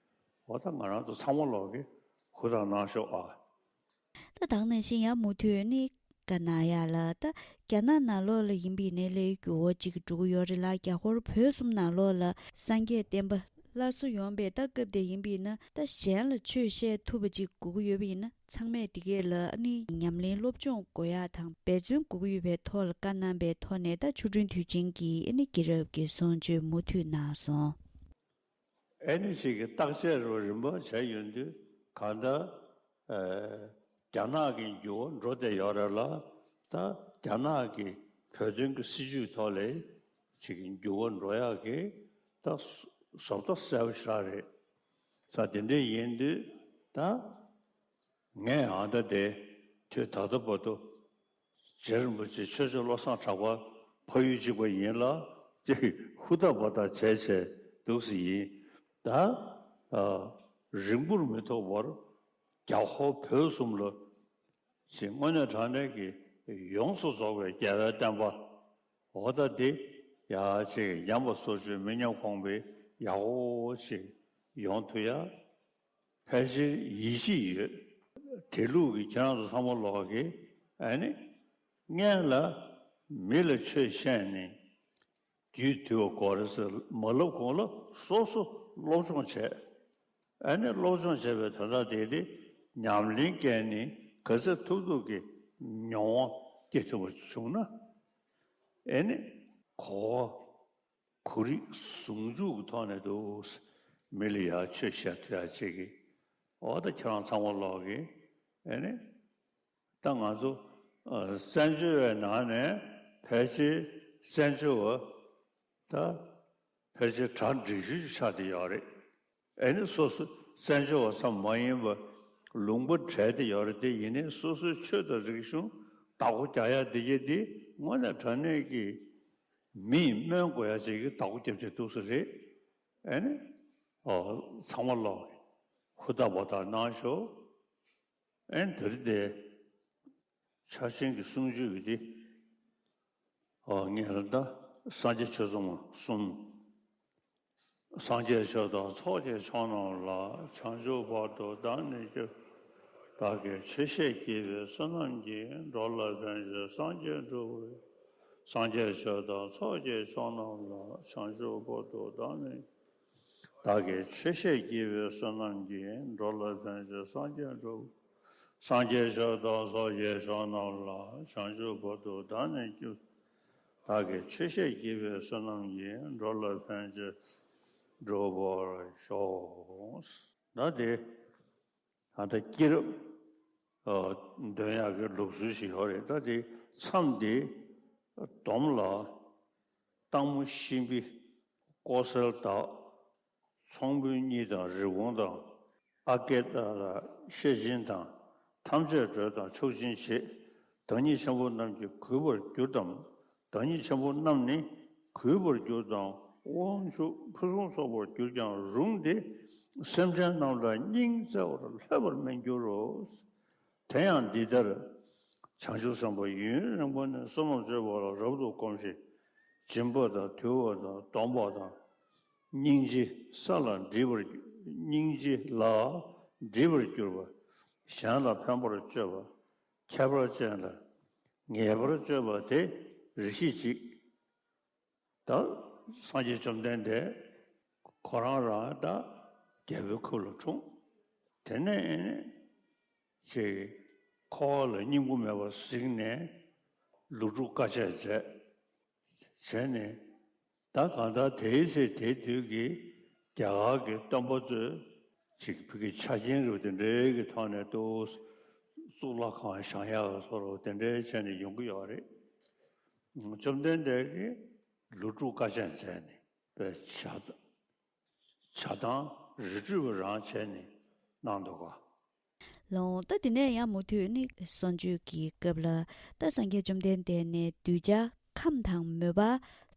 འོ་ད་ང་རང་ཚོ་ཚང་མ་ལོག་གི་ཧུར་ཐག་གནང་ཤོག་ཨ། ད་དེ་ནང་བཞིན་ཡང་མུ་མཐུད་ནི་ག་ན་ཡ་ལ་ད་རྒྱ་ནག་ནང་ལོགས་ལ་ཡིན་པའི་ནས་ལས་འགྱུར་བ་ཅིག་འགྲོ་གི་ཡོད་རེད་ལ། རྒྱ་ཧོར་བོད་གསུམ་ནང་ལོགས་ལ་སངས་རྒྱས་བསྟན་པ་སླར་གསོ་ཡོང་པའི་ད་སྐབས་དེ་ཡིན་པ་ཡིན་ན་ད་གཞན་ལ་ཆོས་བཤད་ཐུབ་པ་ཅིག་དགོས་ཀྱི་ཡོད་པ་ཡིན་ན་ཚང་མས་དེ་གས་ལ་ཨ་ནི་ཉམས་ལེན་སློབ་སྦྱོང་དགོས་ཡག་དང་འབད་བརྩོན་དགོས་ཀྱི་ཡོད་པའི་ཐོག་ལ་བཀའ་གནང་པའི་ཐོག་ནས་ད་ཆོས་སྒྲོན་དུས་ཆེན་གྱི་ཨ་ནི་དགེ་རབ་ཀྱི་གསུང་ཆོས་མུ་མཐུད་གནང་སོང་། ཨེ་ནི་ཅིག་གི་བརྟག་དཔྱད་རུ་རིམ་པ་བྱས་ཡོང་དུས་གང་ལྟར་ཨེ་རྒྱ་ནག་གི་འགྱུར་བ་འགྲོ་བསྡད་ཡོད་རེད་ལ། ད་རྒྱ་ནག་གི་བོད་དོན་གྱི་སྲིད་བྱུས་ཐོག་ལ་ཅིག་གི་འགྱུར་བ་འགྲོ་ཡག་གི་ད་བཟོ་ལྟ་གསལ་པོ་ཞེ་དྲག་རེད། ས་དེ་འདྲ་ཡིན་དུས་ད། ངས་ཨ་ད་དེ་དུས་ད་ལྟ་བར་དུ་རྗེ་རིན་པོ་ཆེ་ཆོས་རྗེ་བློ་བཟང་གྲགས་པ་ཕ་ཡུལ་གཅིག་པ་ཡིན་ལ་ཅིག་ཧུར་ཐག་པ་ཐག་བྱས་བྱས་འདུག་སེ་ཡིན། ད་ཨ་རིང་པོར་མི་ཐོགས་པར་རྒྱ་ཧོར་བོད་གསུམ་ལ་ཅིག་དངོས་གནས་དྲང་གནས་ཀྱི་ཡོངས་སུ་རྫོགས་པའི་རྒྱལ་བའི་བསྟན་པ་འོ་ད་དེ་ཡག་ཅིག་ཉམས་པ་སོར་ཆུད་མི་ཉམས་གོང་འཕེལ་ཡག་པོ་ཅིག་ཡོང་ཐུབ་ཡ། ཕལ་ཆེར་ཡིད་ཆེས་ཡོད། དེ་ལུགས་ཀྱི་ཁྱེད་རང་ཚོ་ཚང་མ་ལོག་གི་ཨ་ནི་སྔོན་ལ་མི་ལ་ཆོས་བཤད་ནས་རྒྱུད་དུལ་བ་དགོས་རེད་ཟེར་མ་ལབ་གོང་ལ་སོ་སོ་སློབ་སྦྱོང་བྱས། ཨ་ནི་སློབ་སྦྱོང་བྱས་པའི་དོན་དག་དེ་དེ་ཉམས་ལེན་བསྐྱལ་ནས་ག་ཚོད་ཐུབ་ཐུབ་ཀྱི་མྱོང་བ་སྐྱེ་ཐུབ་པ་བྱུང་ན་ཨ་ནི་གོ་བ། གོ་རིག་ཟུང་འཇུག་གི་ཐོག་ནས་འདུག་མི་ལ་ཡང་ཆོས་བཤད་ཐུབ་ཡ་ཅིག་གི་འོ་ད་ཁྱེད་རང་ཚང་མ་ལོག་གི་ཨེ་ནི་ད་ང་ཚོ་ཨ་བཙན་བྱོལ་བའི་ནང་ནས་ཕལ་ཆེར་བཙན་བྱོལ་བ་ད་ཕལ་ཆེར་གྲ་འགྲིག་ཤོས་ཅིག་ཆགས་བསྡད་ཡོད་རེད། ཨེ་ནི་སོ་སོ་བཙན་བྱོལ་བ་ཙམ་མ་ཡིན་པར་ ལུང་པ་བྲལ་ཏེ་ཡོད་རེད་དེ། ཡིན་ནའི་སོ་སོའི་ཆོས་དང་རིག་གཞུང་བདག་པོ་རྒྱག་ཡ་འདི་གྱད་འདི་དངོས་གནས་དྲང་གནས་ཀྱི་མིས་སྨོན་དགོས་ཡ་ཅིག་གི་བདག་པོ་རྒྱབ་བྱས་འདུག་ས་རེད། ཨེ་ནི། ཨོ། ཚང་མ་ལོག་ཧུར་ཐག་འབད་ཐག་གནང་ཤོག་ཨེ་ནི་དེ་རིང་དེ། ཕྱག་ཆེན་གྱི་གསུང་ཆོས་ཀྱི་དེ། ཨོ། ངས་ལ་ད་སངས་རྒྱས་ཆོས་ཚོགས་གསུམ། སངས་རྒྱས་ཆོས་དང་ཚོགས་ཀྱི་མཆོག་རྣམས་ལ། བྱང་ཆུབ་བར་དུ་བདག་ནི་སྐྱབས། བདག་གིས་ཆོས་བཤད་བགྱིས་པའི་བསོད་ནམས་ཀྱིས། འགྲོ་ལ་ཕན་ཕྱིར་སངས་རྒྱས་འགྲུབ། སངས་རྒྱས་ཆོས་དང་ཚོགས་ཀྱི་མཆོག་རྣམས་ལ། བྱང་ཆུབ་བར་དུ་བདག་ནི། བདག་གིས་ཆོས་བཤད་བགྱིས་པའི་བསོད་ནམས་ཀྱིས། འགྲོ་ལ་ཕན་ཕྱིར་སངས་རྒྱས་འགྲུབ། སངས་རྒྱས་ཆོས་དང་ཚོགས་ཀྱི་མཆོག་རྣམས་ལ། བྱང་ཆུབ་བར་དུ་བདག་ནི་སྐྱབས། བདག་གིས་ཆོས་བཤད་བགྱིས་པའི་བསོད་ནམས་ཀྱིས། འགྲོ་ལ་ཕན་ཕྱིར་འགྲུབ་པར་ཤོག་ད་དེ། ད་ལྟ་སྐྱེས་རབས། ཨ། འདོན་ཡག་གི་ལུགས་སྲོལ་ཞིག་ཡོད་རེད། ད་དེ་མཚམས་དེ་སྡོམ་ལ། སྟག་མོ་ཤིང་བི། ཀོ་སེར་དག་ཚོང་དཔོན་གཉིས་དང་རི་བོང་དང་། ཨ་ཀེ་ཏ་ལ་ཤེད་སྦྱིན་དང་། ཐམས་ཅད་སྒྲོལ་དང་མཆོག་སྦྱིན་བྱེད། བདག་ཉིད་ཆེན་པོ་རྣམས་ཀྱིས་གུས་པར་གྱུར་ཏམ། བདག་ཉིད་ཆེན་པོ་རྣམས་ནི་གུས་པར་གྱུར་ཏམ། དབང་ཕྱུག་ཕུན་སུམ་ཚོགས་པར་གྱུར་ཀྱང་རུང་སྟེ། སེམས་ཅན་རྣམས་ལ་སྙིང་བརྩེ་བར་ལྷོད་པར་མི་འགྱུར་རོ། དེ་ཡང་འདི་ལྟར། བྱང་ཆུབ་སེམས་དཔའ་ཡུན་རིང་པོ་ནས་བསོད་ནམས་བརྗོད་པ་ལ་རབ་ཏུ་གོམས་ཤིང་། སྦྱིན་པ་དང་དུལ་བ་དང་སྡོམ་པ་དང་། སྙིང་རྗེ་ས་ལ་འདྲིས་པར། སྙིང་རྗེ་ལ་འདྲིས་པར་གྱུར་པ། གཞན་ལ་ཕན་པར་སྤྱོད་པ། ཁྱད་པར་ཅན་ལ་ངེས་པར་སྤྱོད་པ་དེ་རེ་ཞིག་ཅིག་ད་སངས་རྒྱས་བཅོམ་ལྡན་འདས་ཁོ་རང་རང་ད་རྒྱལ་པོའི་ཁབ་ལ་འཁྲུངས། དེ་ནས་ཅིག་འཁོར་བ་ལ་སྙིང་པོ་མེད་པར་གཟིགས་ནས་ལོ་དྲུག་དཀའ་སྤྱད་མཛད། བྱས་ནས་ད་གང་ལྟར་དེའི་ཚེ་དེའི་དུས་ཀྱི་རྒྱ་གར་གྱི་སྟོན་པ་ཚོས་ཅིག་ཕ་གི་ཆ་རྐྱེན་རུ་དེ་འདྲའི་གི་ཐོག་ནས་ཏོག་གཙུག་ལག་ཁང་བཞེངས་ཡག་སོགས་རུ་དེ་འདྲའི་བྱས་ནས་ཡོང་གི་ཡོད་རེད། བཅོམ་ལྡན་འདས་ཀྱིས་ལོ་དྲུག་དཀའ་སྤྱད་མཛད་ནས་པའི་བྱ་བྱ་བཏང་རི་ཁྲོད་པ་རང་བྱས་ནས་གནང་འདུག་ག་ལོང་། ད་དེ་ནས་ཡང་མུ་མཐུད་ནི་གསུང་ཆོས་ཀྱི་སྐབས་ལ། ད་སངས་རྒྱས་བཅོམ་ལྡན་འདས་ནས་གདུལ་བྱ་ཁམས་དང་མོས་པ་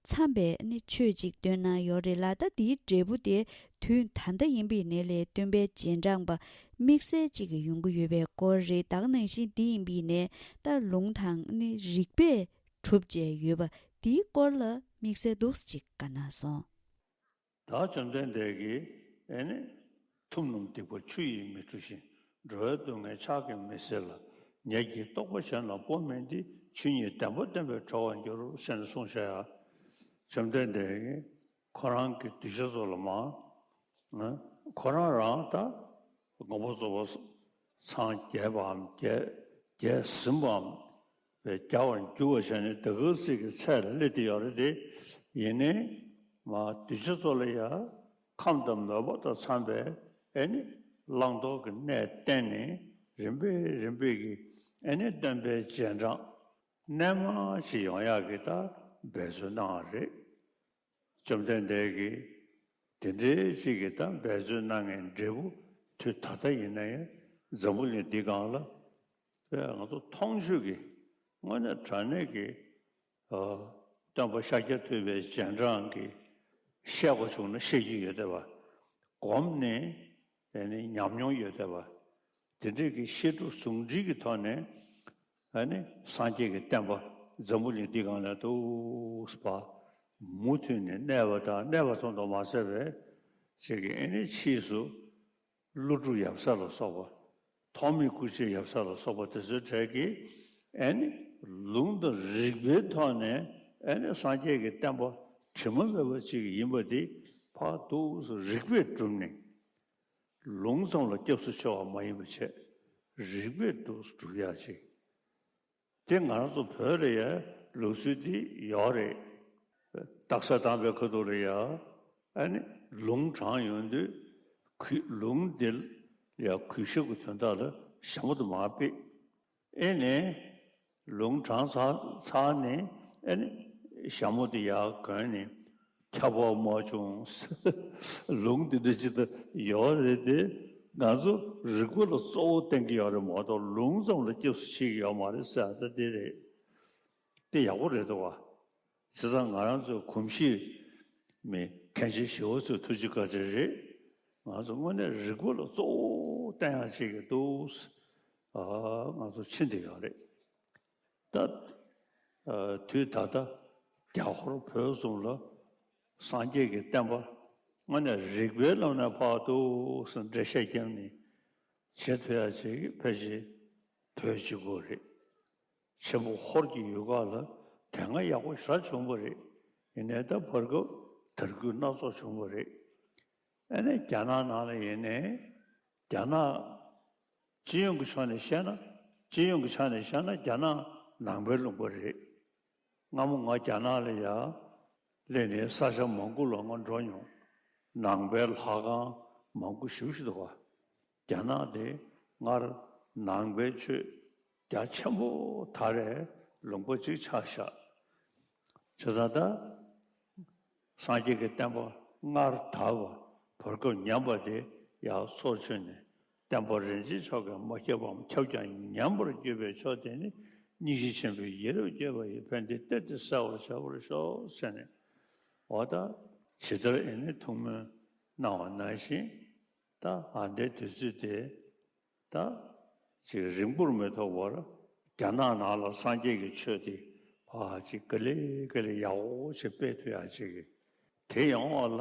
འཚམས་པའི་ནི་ཆོས་ཅིག་འདོན་གནང་ཡོད་རེད་ལ། ད་དེའི་འབྲས་བུ་དེ་དུས་ད་ལྟ་ཡིན་པའི་ནས་ལས་སྟོན་པའི་རྗེས་འབྲང་པ་དམིགས་བསལ་ཅིག་ཡོང་གི་ཡོད་པའི་སྐོར་རེད། ད་ག་ནང་བཞིན་འདི་ཡིན་པའི་ནས་ད་ལུང་དང་ནི་རིགས་པས་གྲུབ་བྱས་ཡོད་པ་འདིའི་སྐོར་ལ་དམིགས་བསལ་འདུག་ཅིག་བཀའ་གནང་སོང་། ད་བཅོམ་ལྡན་འདས་ཀྱིས་ཨེ་ནི། ཐུབ་རྣམས་སྡིག་པ་ཆུ་ཡིས་མི་འཁྲུ་ཞིང་། འགྲོ་བའི་སྡུག་བསྔལ་ཕྱག་གིས་མི་སེལ་ལ། ཉིད་ཀྱིས་རྟོགས་པ་གཞན་ལ་སྤོ་མིན་ཏེ། ཆོས་ཉིད་བདེན་པ་བསྟན་པས་གྲོལ་བར་འགྱུར། ཞེས་ནས་གསུངས་བཞག་ཡ། བཅོམ་ལྡན་འདས་ཀྱིས་ཁོ་རང་གི་གདུལ་བྱ་ཚོ་ལ་མ། ཁོ་རང་རང་ད་མགོན་པོ་རྫོགས་པ་སངས་རྒྱས་པའམ་རྒྱས་རྒྱས་ཟིན་པའམ། བའི་རྒྱལ་བར་འགྱུར་བ་བྱས་ནས་དེ་ག་ཚིག་གི་ཚད་ལ་སླེབས་ཏེ་ཡོད་རེད་དེ། ཡིན་ནའི་མ་གདུལ་བྱ་ཚོ་ལ་ཡང་ཁམས་དང་མོས་པ་དང་འཚམས་པའི་ཨེ་ནི་བླང་དོར་གྱི་གནས་བསྟན་ནས་རིམ་པས་རིམ་པས་ཀྱི་ཨེ་ནི་སྟོན་པའི་རྗེས་འབྲང་རྣལ་མ་ཞིག་ཡོང་ཡག་གི་ད་འབད་རྩོལ་གནང་བ་རེད། བཅོམ་ལྡན་འདས་ཀྱིས་དེ་འདྲའི་ཞིག་གི་ད་འབད་རྩོལ་གནང་མཁན་འབྲས་བུ་དུས་ད་ལྟ་ཡིན་ན་ཡང་འཛམ་བུ་གླིང་འདི་སྒང་ལ་ང་ཚོ་མཐོང་ཆོས་ཀྱི་དངོས་གནས་དྲང་གནས་ཀྱི་ཨ། སྟོན་པ་ཤཱཀྱ་ཐུབ་པའི་རྗེས་འབྲང་གིས་བཤད་དགོས་བྱུང་ན་བཤད་རྒྱུ་ཡོད་བསྡད་པ། སྒོམ་ནས་ཨ་ནི་ཉམས་མྱོང་ཡོད་བསྡད་པ། དེ་འདྲའི་གི་བཤད་སྒྲུབ་ཟུང་འབྲེལ་གྱི་ཐོག་ནས། ཨ་ནི་སངས་རྒྱས་ཀྱི་བསྟན་པ་འཛམ་བུ་གླིང་འདི་སྒང་ལ་འདུག་པ། མུ་མཐུད་ནས་གནས་པ་དང་གནས་པ་ཙམ་དུ་མ་ཟད་པའི་ཅིག་གི་ཨ་ནི་ཕྱིས་སུ་ཀླུ་སྒྲུབ་ཡབ་སྲས་ལ་སོགས་པ། ཐོགས་མེད་སྐུ་མཆེད་ཡབ་སྲས་ལ་སོགས་པ་དེ་ཚོའི་གྲས་ཀྱིས་ཨ་ནི་ལུང་དང་རིགས་པའི་ཐོག་ནས་ཨ་ནི་སངས་རྒྱས་ཀྱི་བསྟན་པ་དྲི་མ་མེད་པ་ཅིག་ཡིན་པ་འདི་ཕར་འདུག་སེ་རིགས་པས་གྲུབ་ནས། ལུང་ཙམ་ལ་སྐྱབས་སུ་མཆི་བ་མ་ཡིན་པ་བྱས། རིགས་པས་འདུག་སེ་སྒྲུབ་ཡག་ཅིག་དེ་ང་རང་ཚོ་བོད་ལ་ཡང་ལུགས་སྲོལ་འདི་ཡོད་རེད། རྟགས་གསལ་དམ་པའི་ཁ་ཐུག་ལ་ཡང་ཨ་ནི་ལུང་དྲངས་ཡོང་དུས་གུས་ལུང་འདི་ལ་ཡང་གུས་ཞབས་ཀྱི་དོན་དག་ལ་ཞྭ་མོ་དེ་མར་ཕུད། ཨེ་ནས་ལུང་དྲངས་ཚར་ཚར་ནས་ཨེ་ནས་ཞྭ་མོ་དེ་ཡར་གོན་ནས་ཁྱབ་པ་མ་བྱུང་། ལུང་དེ་འདྲ་ཅིག་ད་ཡོད་རེད་དེ། ང་ཚོ་རིག་པ་ལ་གཙོ་བོ་བསྟན་གྱི་ཡོད་རེད་མ་གཏོགས་ལུང་ཙམ་ལ་སྐྱབས་སུ་མཆི་གི་ཡོད་མ་རེད་ཟེར་ད་འདི་རེད། དེ་ཡག་པོ་རེད་འདུག་བ། བྱས་ཙང་ང་རང་ཚོའི་གོམས་གཤིས་མི་མཁན་ཆེན་ཞི་བ་འཚོའི་ཐུགས་རྗེ་བཀའ་དྲིན་རེད། ང་ཚོ་དངོས་གནས་རིག་པ་ལ་གཙོ་བོ་བསྟན་ཡག་ཅིག་གི་འདུག་ཨ་ང་ཚོ་ཕྱིན་བསྡད་ཡོད་རེད། ད་ཨ་དུས་ད་ལྟ་རྒྱ་ཧོར་བོད་གསུམ་ལ་སངས་རྒྱས་ཀྱི་བསྟན་པ་དངོས་གནས་རིག་པའི་ལམ་ནས་ཕར་འདུག་སེ་འགྲེལ་བཤད་བརྒྱབ་ནས་བྱེད་ཐུབ་ཡག་ཅིག་ཕལ་ཆེར་བོད་གཅིག་པུ་རེད། ཆེན་པོ་ཧོར་གྱི་ཡུལ་ཁག་ལ་དེ་སྔ་ཡག་པོ་ཞེ་དྲག་བྱུང་བ་རེད། ཡིན་ནའི་ད་བར་སྐབས་དར་རྒུད་སྣ་ཚོགས་བྱུང་བ་རེད། ཨ་ནི་རྒྱ་ནག་ནང་ལ་ཡིན་ནའི་རྒྱ་ནག་སྤྱི་ཡོངས་ཀྱི་ཕྱོགས་ནས་བཤད་ན་སྤྱི་ཡོངས་ཀྱི་ཆ་ནས་བཤད་ན་རྒྱ་ནག་ནང་པའི་ལུང་པ་རེད། སྔ་མོ་ང་རྒྱ་ནག་ལ་ཡ་སླེབས་ནས་ས་ཆ་མང་པོ་ལ་ང་འགྲོ་མྱོང་། ནང་པའི་ལྷ་ཁང་མང་པོ་ཞེ་པོ་ཞིག་འདུག་ག་རྒྱ་ནག་དེ་སྔར་ནང་པའི་ཆོས་རྒྱ་ཆེན་པོ་དར་བའི་ལུང་པ་ཅིག་ཆགས་ཤག་བྱས་ཙང་ད་སངས་རྒྱས་ཀྱི་བསྟན་པ་སྔར་དར་བ་བར་སྐབས་ཉམས་པ་དེ་ཡར་སོར་ཆུད་ནས་བསྟན་པ་རིན་ཆེན་མཆོག་གིས་མ་ཁྱབ་པའམ་ཁྱབ་ཀྱང་ཉམས་པར་གྱུར་པའི་ཕྱོགས་དེ་ནི་སྙིང་རྗེ་ཆེན་པོས་ཡིད་རབ་བསྐྱོད་པ་ཡིས་ཕན་བདེའི་གཏེར་དེ་གསལ་བར་བྱ་བར་ཤོག་ཟེར་ནས། འོ་ད་ཇི་ལྟར་ཨེ་ནི་ཐུགས་སྨོན་གནང་བ་ནང་བཞིན། ད་ཨ་འདའི་དུས་ཚོད་དེ་ད་ཅིག་རིང་པོར་མི་ཐོགས་པར་རྒྱ་ནག་ནང་ལ་སངས་རྒྱས་ཀྱི་ཆོས་དེ་ཕར་ཅིག་ག་ལེ་ག་ལེ་ཡག་པོ་ཅིག་སྤེལ་ཐུབ་ཡག་ཅིག་དེ་ཡོང་བ་ལ་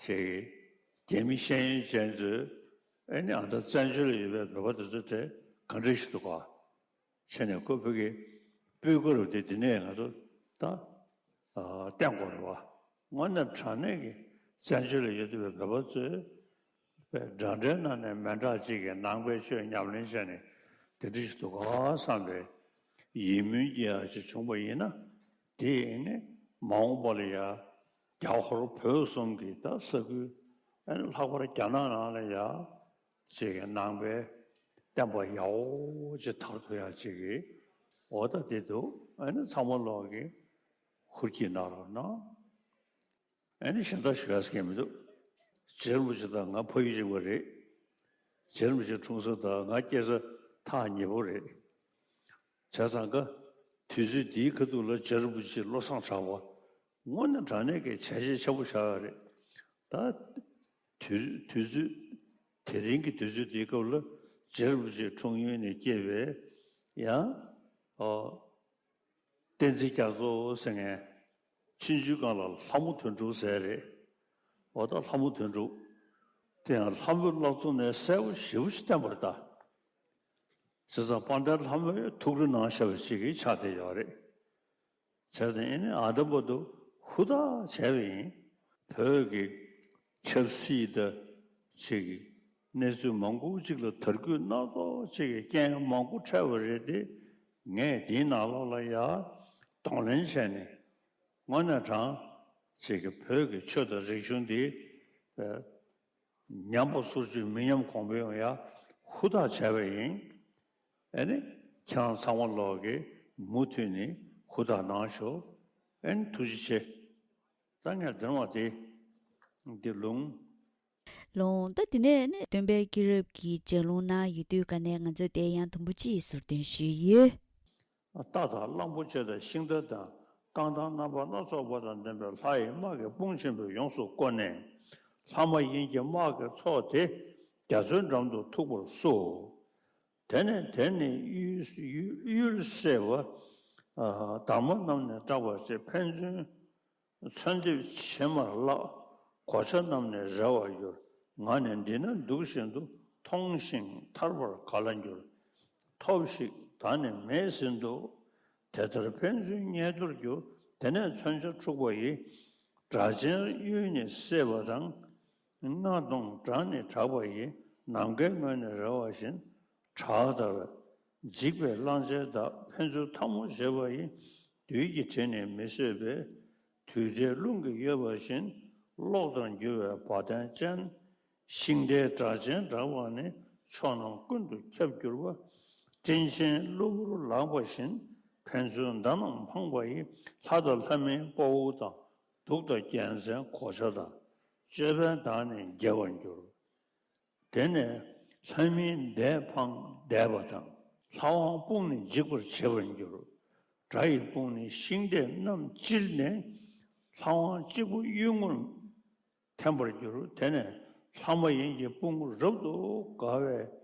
ཅིག་རྒྱ་མི་ཤེས་ཡོན་ཅན་ཚོས་ཨེ་ནི་ཨ་ད་བཙན་བྱོལ་ལ་ཡོད་པའི་བོད་པ་དེ་ཚོ་དེ་ག་འདྲ་ཞིག་འདུག་ག་བྱས་ནས་ཁོ་བོད་ཀྱི་སྤུས་ཀ་རུ་དེ་དེ་ནས་ང་ཚོ་ད་ཨ་བསྟན་དགོས་རེད་བ། དངོས་གནས་དྲང་གནས་ཀྱི་བཙན་བྱོལ་ལ་ཡོད་བསྡད་པའི་བོད་པ་ཚོས་པའི་འདྲ་འདྲའི་ནང་ནས་མི་འདྲ་གཅིག་གིས་ནང་པའི་ཆོས་ཉམས་ལེན་བྱས་ནས་དེ་འདྲ་ཞིག་འདུག་ག་བསམ་པའི་ཡིད་སྨོན་སྐྱེ་ཡག་ཅིག་བྱུང་བ་ཡིན་ན། དེ་ཡིན་ནི་མ་འོངས་པ་ལ་ཡ་རྒྱ་ཧོར་བོད་གསུམ་གྱི་ད་ས་ཁུལ་ཨ་ནི་ལྷག་པར་རྒྱ་ནག་ནང་ལ་ཡ། ཅིག་གི་ནང་པའི་བསྟན་པ་ཡག་པོ་ཅིག་དར་ཐུབ་ཡག་ཅིག་གི་འོ་ད་དེ་འདུག་ཨ་ནི་ཚང་མ་ལོག་གི་ཧུར་གྱིས་གནང་རོགས་གནང་། ཨ་ནི་གཞན་དག་ཞུ་ཡག་གང་མི་འདུག་རྗེ་རིན་པོ་ཆེ་དང་ང་ཕ་ཡུལ་གཅིག་པ་རེད། རྗེ་རིན་པོ་ཆེ་འཁྲུངས་ས་དང་ང་སྐྱེས་ས་ཐག་ཉེ་པོ་རེད། བྱས་ཙང་ཀ་དུས་ཚོད་འདིའི་ཁ་ཐུག་ལ་རྗེ་རིན་པོ་ཆེ་བློ་བཟང་གྲགས་པ་དངོས་གནས་དྲང་གནས་ཀྱི་བྱས་རྗེས་ཆེན་པོ་བཞག་ཡོད་རེད། ད་དུས་དུས་ཚོད་དེ་རིང་གི་དུས་ཚོད་འདིའི་སྐབས་ལ་རྗེ་རིན་པོ་ཆེ་འཁྲུངས་ཡུལ་ནས་སྐྱེས་པའི་ཡང་ཨོ་བསྟན་འཛིན་རྒྱ་མཚོ་ཟེར་མཁན་ཆུང་ཆུང་སྒང་ལ་ལྷ་མོ་དོན་གྲུབ་ཟེར་རེད། འོ་ད་ལྷ་མོ་དོན་གྲུབ་དེ་ཡང་ལྷ་མོའི་བླ་མཚོ་ནས་གསལ་པོ་ཞེ་པོ་ཅིག་བསྟན་པ་རེད་ད། བྱས་ཙང་དཔལ་ལྡན་ལྷ་མོའི་ཐུགས་རེ་གནང་བཞག་པ་ཅིག་གི་ཆགས་བསྡད་ཡོད་རེད། བྱས་ཙང་ཨེ་ནི་ཨ་ད་བར་དུ་ཧུར་ཐག་བྱས་པ་ཡིན། བོད་ཀྱི་ཆབ་སྲིད་དང་ཅིག་གི་གནས་ཚུལ་མང་པོ་ཅིག་ལ་དར་རྒུད་སྣ་ཚོགས་ཅིག་གི་རྐྱེན་མང་པོ་འཕྲད་པ་རེད་དེ། ངས་འདིའི་ནང་ལོགས་ལ་ཡ་གདོང་ལེན་བྱས་ནས་དངོས་གནས་དྲང་ཅིག་གི་བོད་ཀྱི་ཆོས་དང་རིག་གཞུང་འདི་ཉམས་པ་སོར་ཆུད་མི་ཉམས་གོང་འཕེལ་ཡོང་ཡ་ཧུར་ཐག་བྱས་པ་ཡིན། ཨེ་ནི་ཁྱེད་རང་ཚང་མ་ལོག་གིས་མུ་མཐུད་ནས་ཧུར་ཐག་གནང་ཤོག་ཨེ་ནི་ཐུགས་རྗེ་ཆེ། ད་ངས་འདིར་བ་དེ་འདི་ལུང་། ལུང་། ད་དེ་ནས་ནི་སྟོན་པའི་སྐྱེས་རབས་ཀྱི་ལྗགས་ལུང་གནང་ཡོད་དུས་ཀ་ནས་ང་ཚོས་དེ་ཡང་དུམ་བུ་གཅིག་ཟུར་འདོན་ཞུས་ཡོད། རྟ་དང་གླང་པོ་ཆེ་དང་ཤིང་རྟ་དང་རྐང་ཐང་རྣམ་པ་སྣ་ཚོགས་པ་དང་ལྡན་པའི་ལྷ་ཡི་དམག་གི་དཔུང་ཆེན་པོས་ཡོངས་སུ་བསྐོར་ནས། ལྷ་མ་ཡིན་གྱི་དམག་གི་ཚོགས་དེ་རྒྱ་མཚོའི་འགྲམ་དུ་ཐུག་པར་བསུ། དེ་ནས་དེ་ནི་གཡུལ་གཡུལ་སེལ་བ། ཨ་དར་མ་རྣམས་ནི་སྐྲག་པར་བྱེད། ཕན་ཚུན་མཚོན་འདེབས་ཕྱེ་མར་བརླག་གོ་ཆ་རྣམས་ནི་རལ་བར་འགྱུར། ང་ནི་འདི་ན་འདུག་བཞིན་དུ། མཐོང་ཞིང་ཐར་པར་ག་ལ་འགྱུར། ཐོབ་ཤིག་ད་ནི་མེད་ཟིན་ཏོ། དེ་ལྟར་ཕན་ཚུན་ཉེ་དུར་གྱུར། དེ་ནས་མཚོན་ཆ་འཁྲུགས་པ་ཡིས། སྒྲ་གཅན་གཡུལ་ནི་སེལ་བ་དང་། རྔ་གདོང་བྲག་ནི་བྲག་པ་ཡིས། ནམ་མཁའི་ངོས་ནས་རལ་བ་བཞིན། བྲག་ལྟར་འཇིག་པའི་གླང་ཆེན་དག་ཕན་ཚུན་འཐབ་མོ་བྱེད་པ་ཡིས། བདུད་ཀྱི་གྲལ་ནི་མི་བཟོད་པས། དུས་མཐའི་རླུང་གིས་གཡོས་པ་བཞིན། གློག་ལྟར་འགྱུ་བའི་བ་དན་ཅན། ཤིང་རྟའི་སྒྲ་གཅན་སྒྲོགས་པ་ནི། ཕྱོགས་རྣམས་ཀུན་ཏུ་ཁྱབ་འགྱུར་བ། སྤྲིན་ཆེན་གློ་བུར་ལངས་པ་བཞིན། ཕན་ཚུན་མདའ་རྣམས་འཕངས་པ་ཡིས། ལྷ་དང་ལྷ་མིན་དཔའ་བོ་དང་། གདུགས་དང་རྒྱལ་མཚན་གོ་ཆ་དང་། ཅོད་པན་དག་ནི་འགྱེལ་བར་འགྱུར། དེ་ནས་ལྷ་མིན་འདས་འཕངས་འདས་པ་དང་། ལྷ་དབང་སྤུངས་ནས་འཇིག་པར་བྱེད་པར་འགྱུར། དགྲ་ཡི་དཔུང་ནི་ཤིང་རྟས་རྣམས་བཅིལ་ནས། ལྷ་དབང་གཅིག་པུ་གཡུལ་ངོར་འཐེན་པར་འགྱུར། དེ་ནས་ལྷ་མ་ཡིན་གྱི་དཔུང་རབ་ཏུ་དགའ་བས་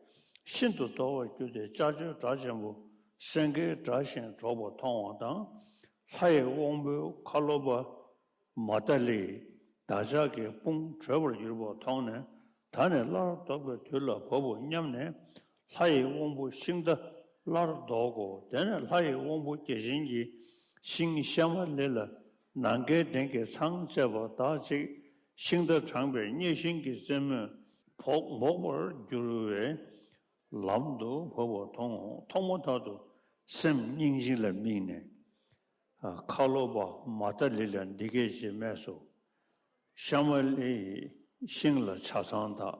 ཤིན་ཏུ་དོག་པར་གྱུར་ཏེ། ལྕགས་ཀྱུའི་སྒྲ་ཆེན་པོ་སེང་གེའི་སྒྲ་བཞིན་སྒྲོག་པ་མཐོང་བ་དང་། ལྷ་ཡི་དབང་པོའི་ཁ་ལོ་པ་མ་ཏ་ལི་བདག་ཅག་གི་དཔུང་གྲོལ་བར་གྱུར་པ་མཐོང་ནས། ད་ནི་སླར་ལྡོག་པའི་དུས་ལ་བབ་བོ་སྙམ་ནས། ལྷ་ཡི་དབང་པོ་ཤིང་རྟ་སླར་ལྡོག་གོ། དེ་ནས་ལྷ་ཡི་དབང་པོ་བརྒྱ་བྱིན་གྱིས་ཤིང་ཤ་མ་ལི་ལ་ནམ་མཁའི་གདན་གྱི་ཚང་བཅས་པ་དག་ཅིག་ཤིང་རྟ་དྲངས་པའི་སྙེ་ཤིང་གི་རྩེ་མོས་བོག་འབོག་པར་གྱུར་བའི་ལམ་དུ་བབ་པ་མཐོང་ངོ་། ཐོག་མ་ཐག་ཏུ་སེམས་སྙིང་རྗེ་ལ་དམིགས་ནས། ཁ་ལོ་པ་མ་ཏ་ལི་ལ་འདི་སྐད་ཅེས་སྨྲས་སོ། ཤ་མ་ལི་ཡི་ཤིང་ལ་ཆ་ཚང་དག་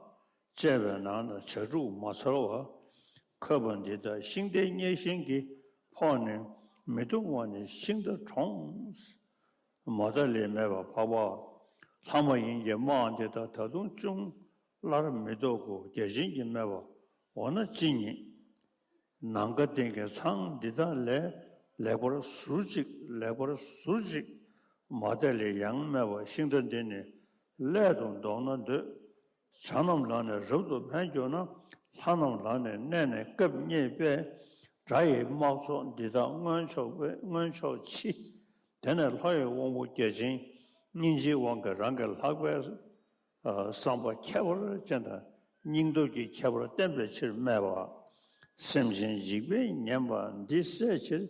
བཅས་པའི་ནང་ན་བྱ་ཕྲུག་མ་ཚར་བ་འཁོད་པ་འདི་དག་ཤིང་རྟའི་སྙེ་ཤིང་གིས་ཕོག་ནས་མི་ལྟུང་བ་ནི་ཤིང་རྟ་གྲོངས། མ་ཏ་ལི་སྨྲས་པ། འཕགས་པ། ལྷ་མ་ཡིན་གྱི་དམག་འདི་དག་ད་དུང་ཅུང་སླར་མི་ལྡོག་གོ། བརྒྱ་བྱིན་གྱིས་སྨྲས་པ། འོ་ན་ཅི་ཉེས། ནམ་མཁའ་ལྡིང་གི་ཚང་འདི་དག་ལས་ལེགས་པར་ཟུར་ཅིག་ལེགས་པར་ཟུར་ཅིག་མ་ཏ་ལི་ཡང་སྨྲས་པ། ཤིང་རྟ་འདི་ནི་སླད་དུ་བཟློག་ན་འདོད། བྱ་རྣམས་ལ་ནི་རབ་ཏུ་ཕན་གྱུར་ན། ལྷ་རྣམས་ལ་ནི་གནས་ནས་སྐབས་རྙེད་པས། དགྲ་ཡི་དམག་ཚོགས་འདི་དག་མངོན་ཕྱོགས་པའི་མངོན་ཕྱོགས་ཕྱི། དེ་ནས་ལྷ་ཡི་དབང་པོ་བརྒྱ་བྱིན་སྙིང་རྗེའི་དབང་གིས་རང་གི་ལྷག་པའི་བསམ་པ་ཁྱད་པར་ཅན་དང་སྙིང་སྟོབས་ཀྱི་ཁྱད་པར་བསྟན་པའི་ཕྱིར་སྨྲས་པ། སེམས་ཅན་འཇིགས་པས་ཉེན་པ་འདི་སེལ་ཕྱིར།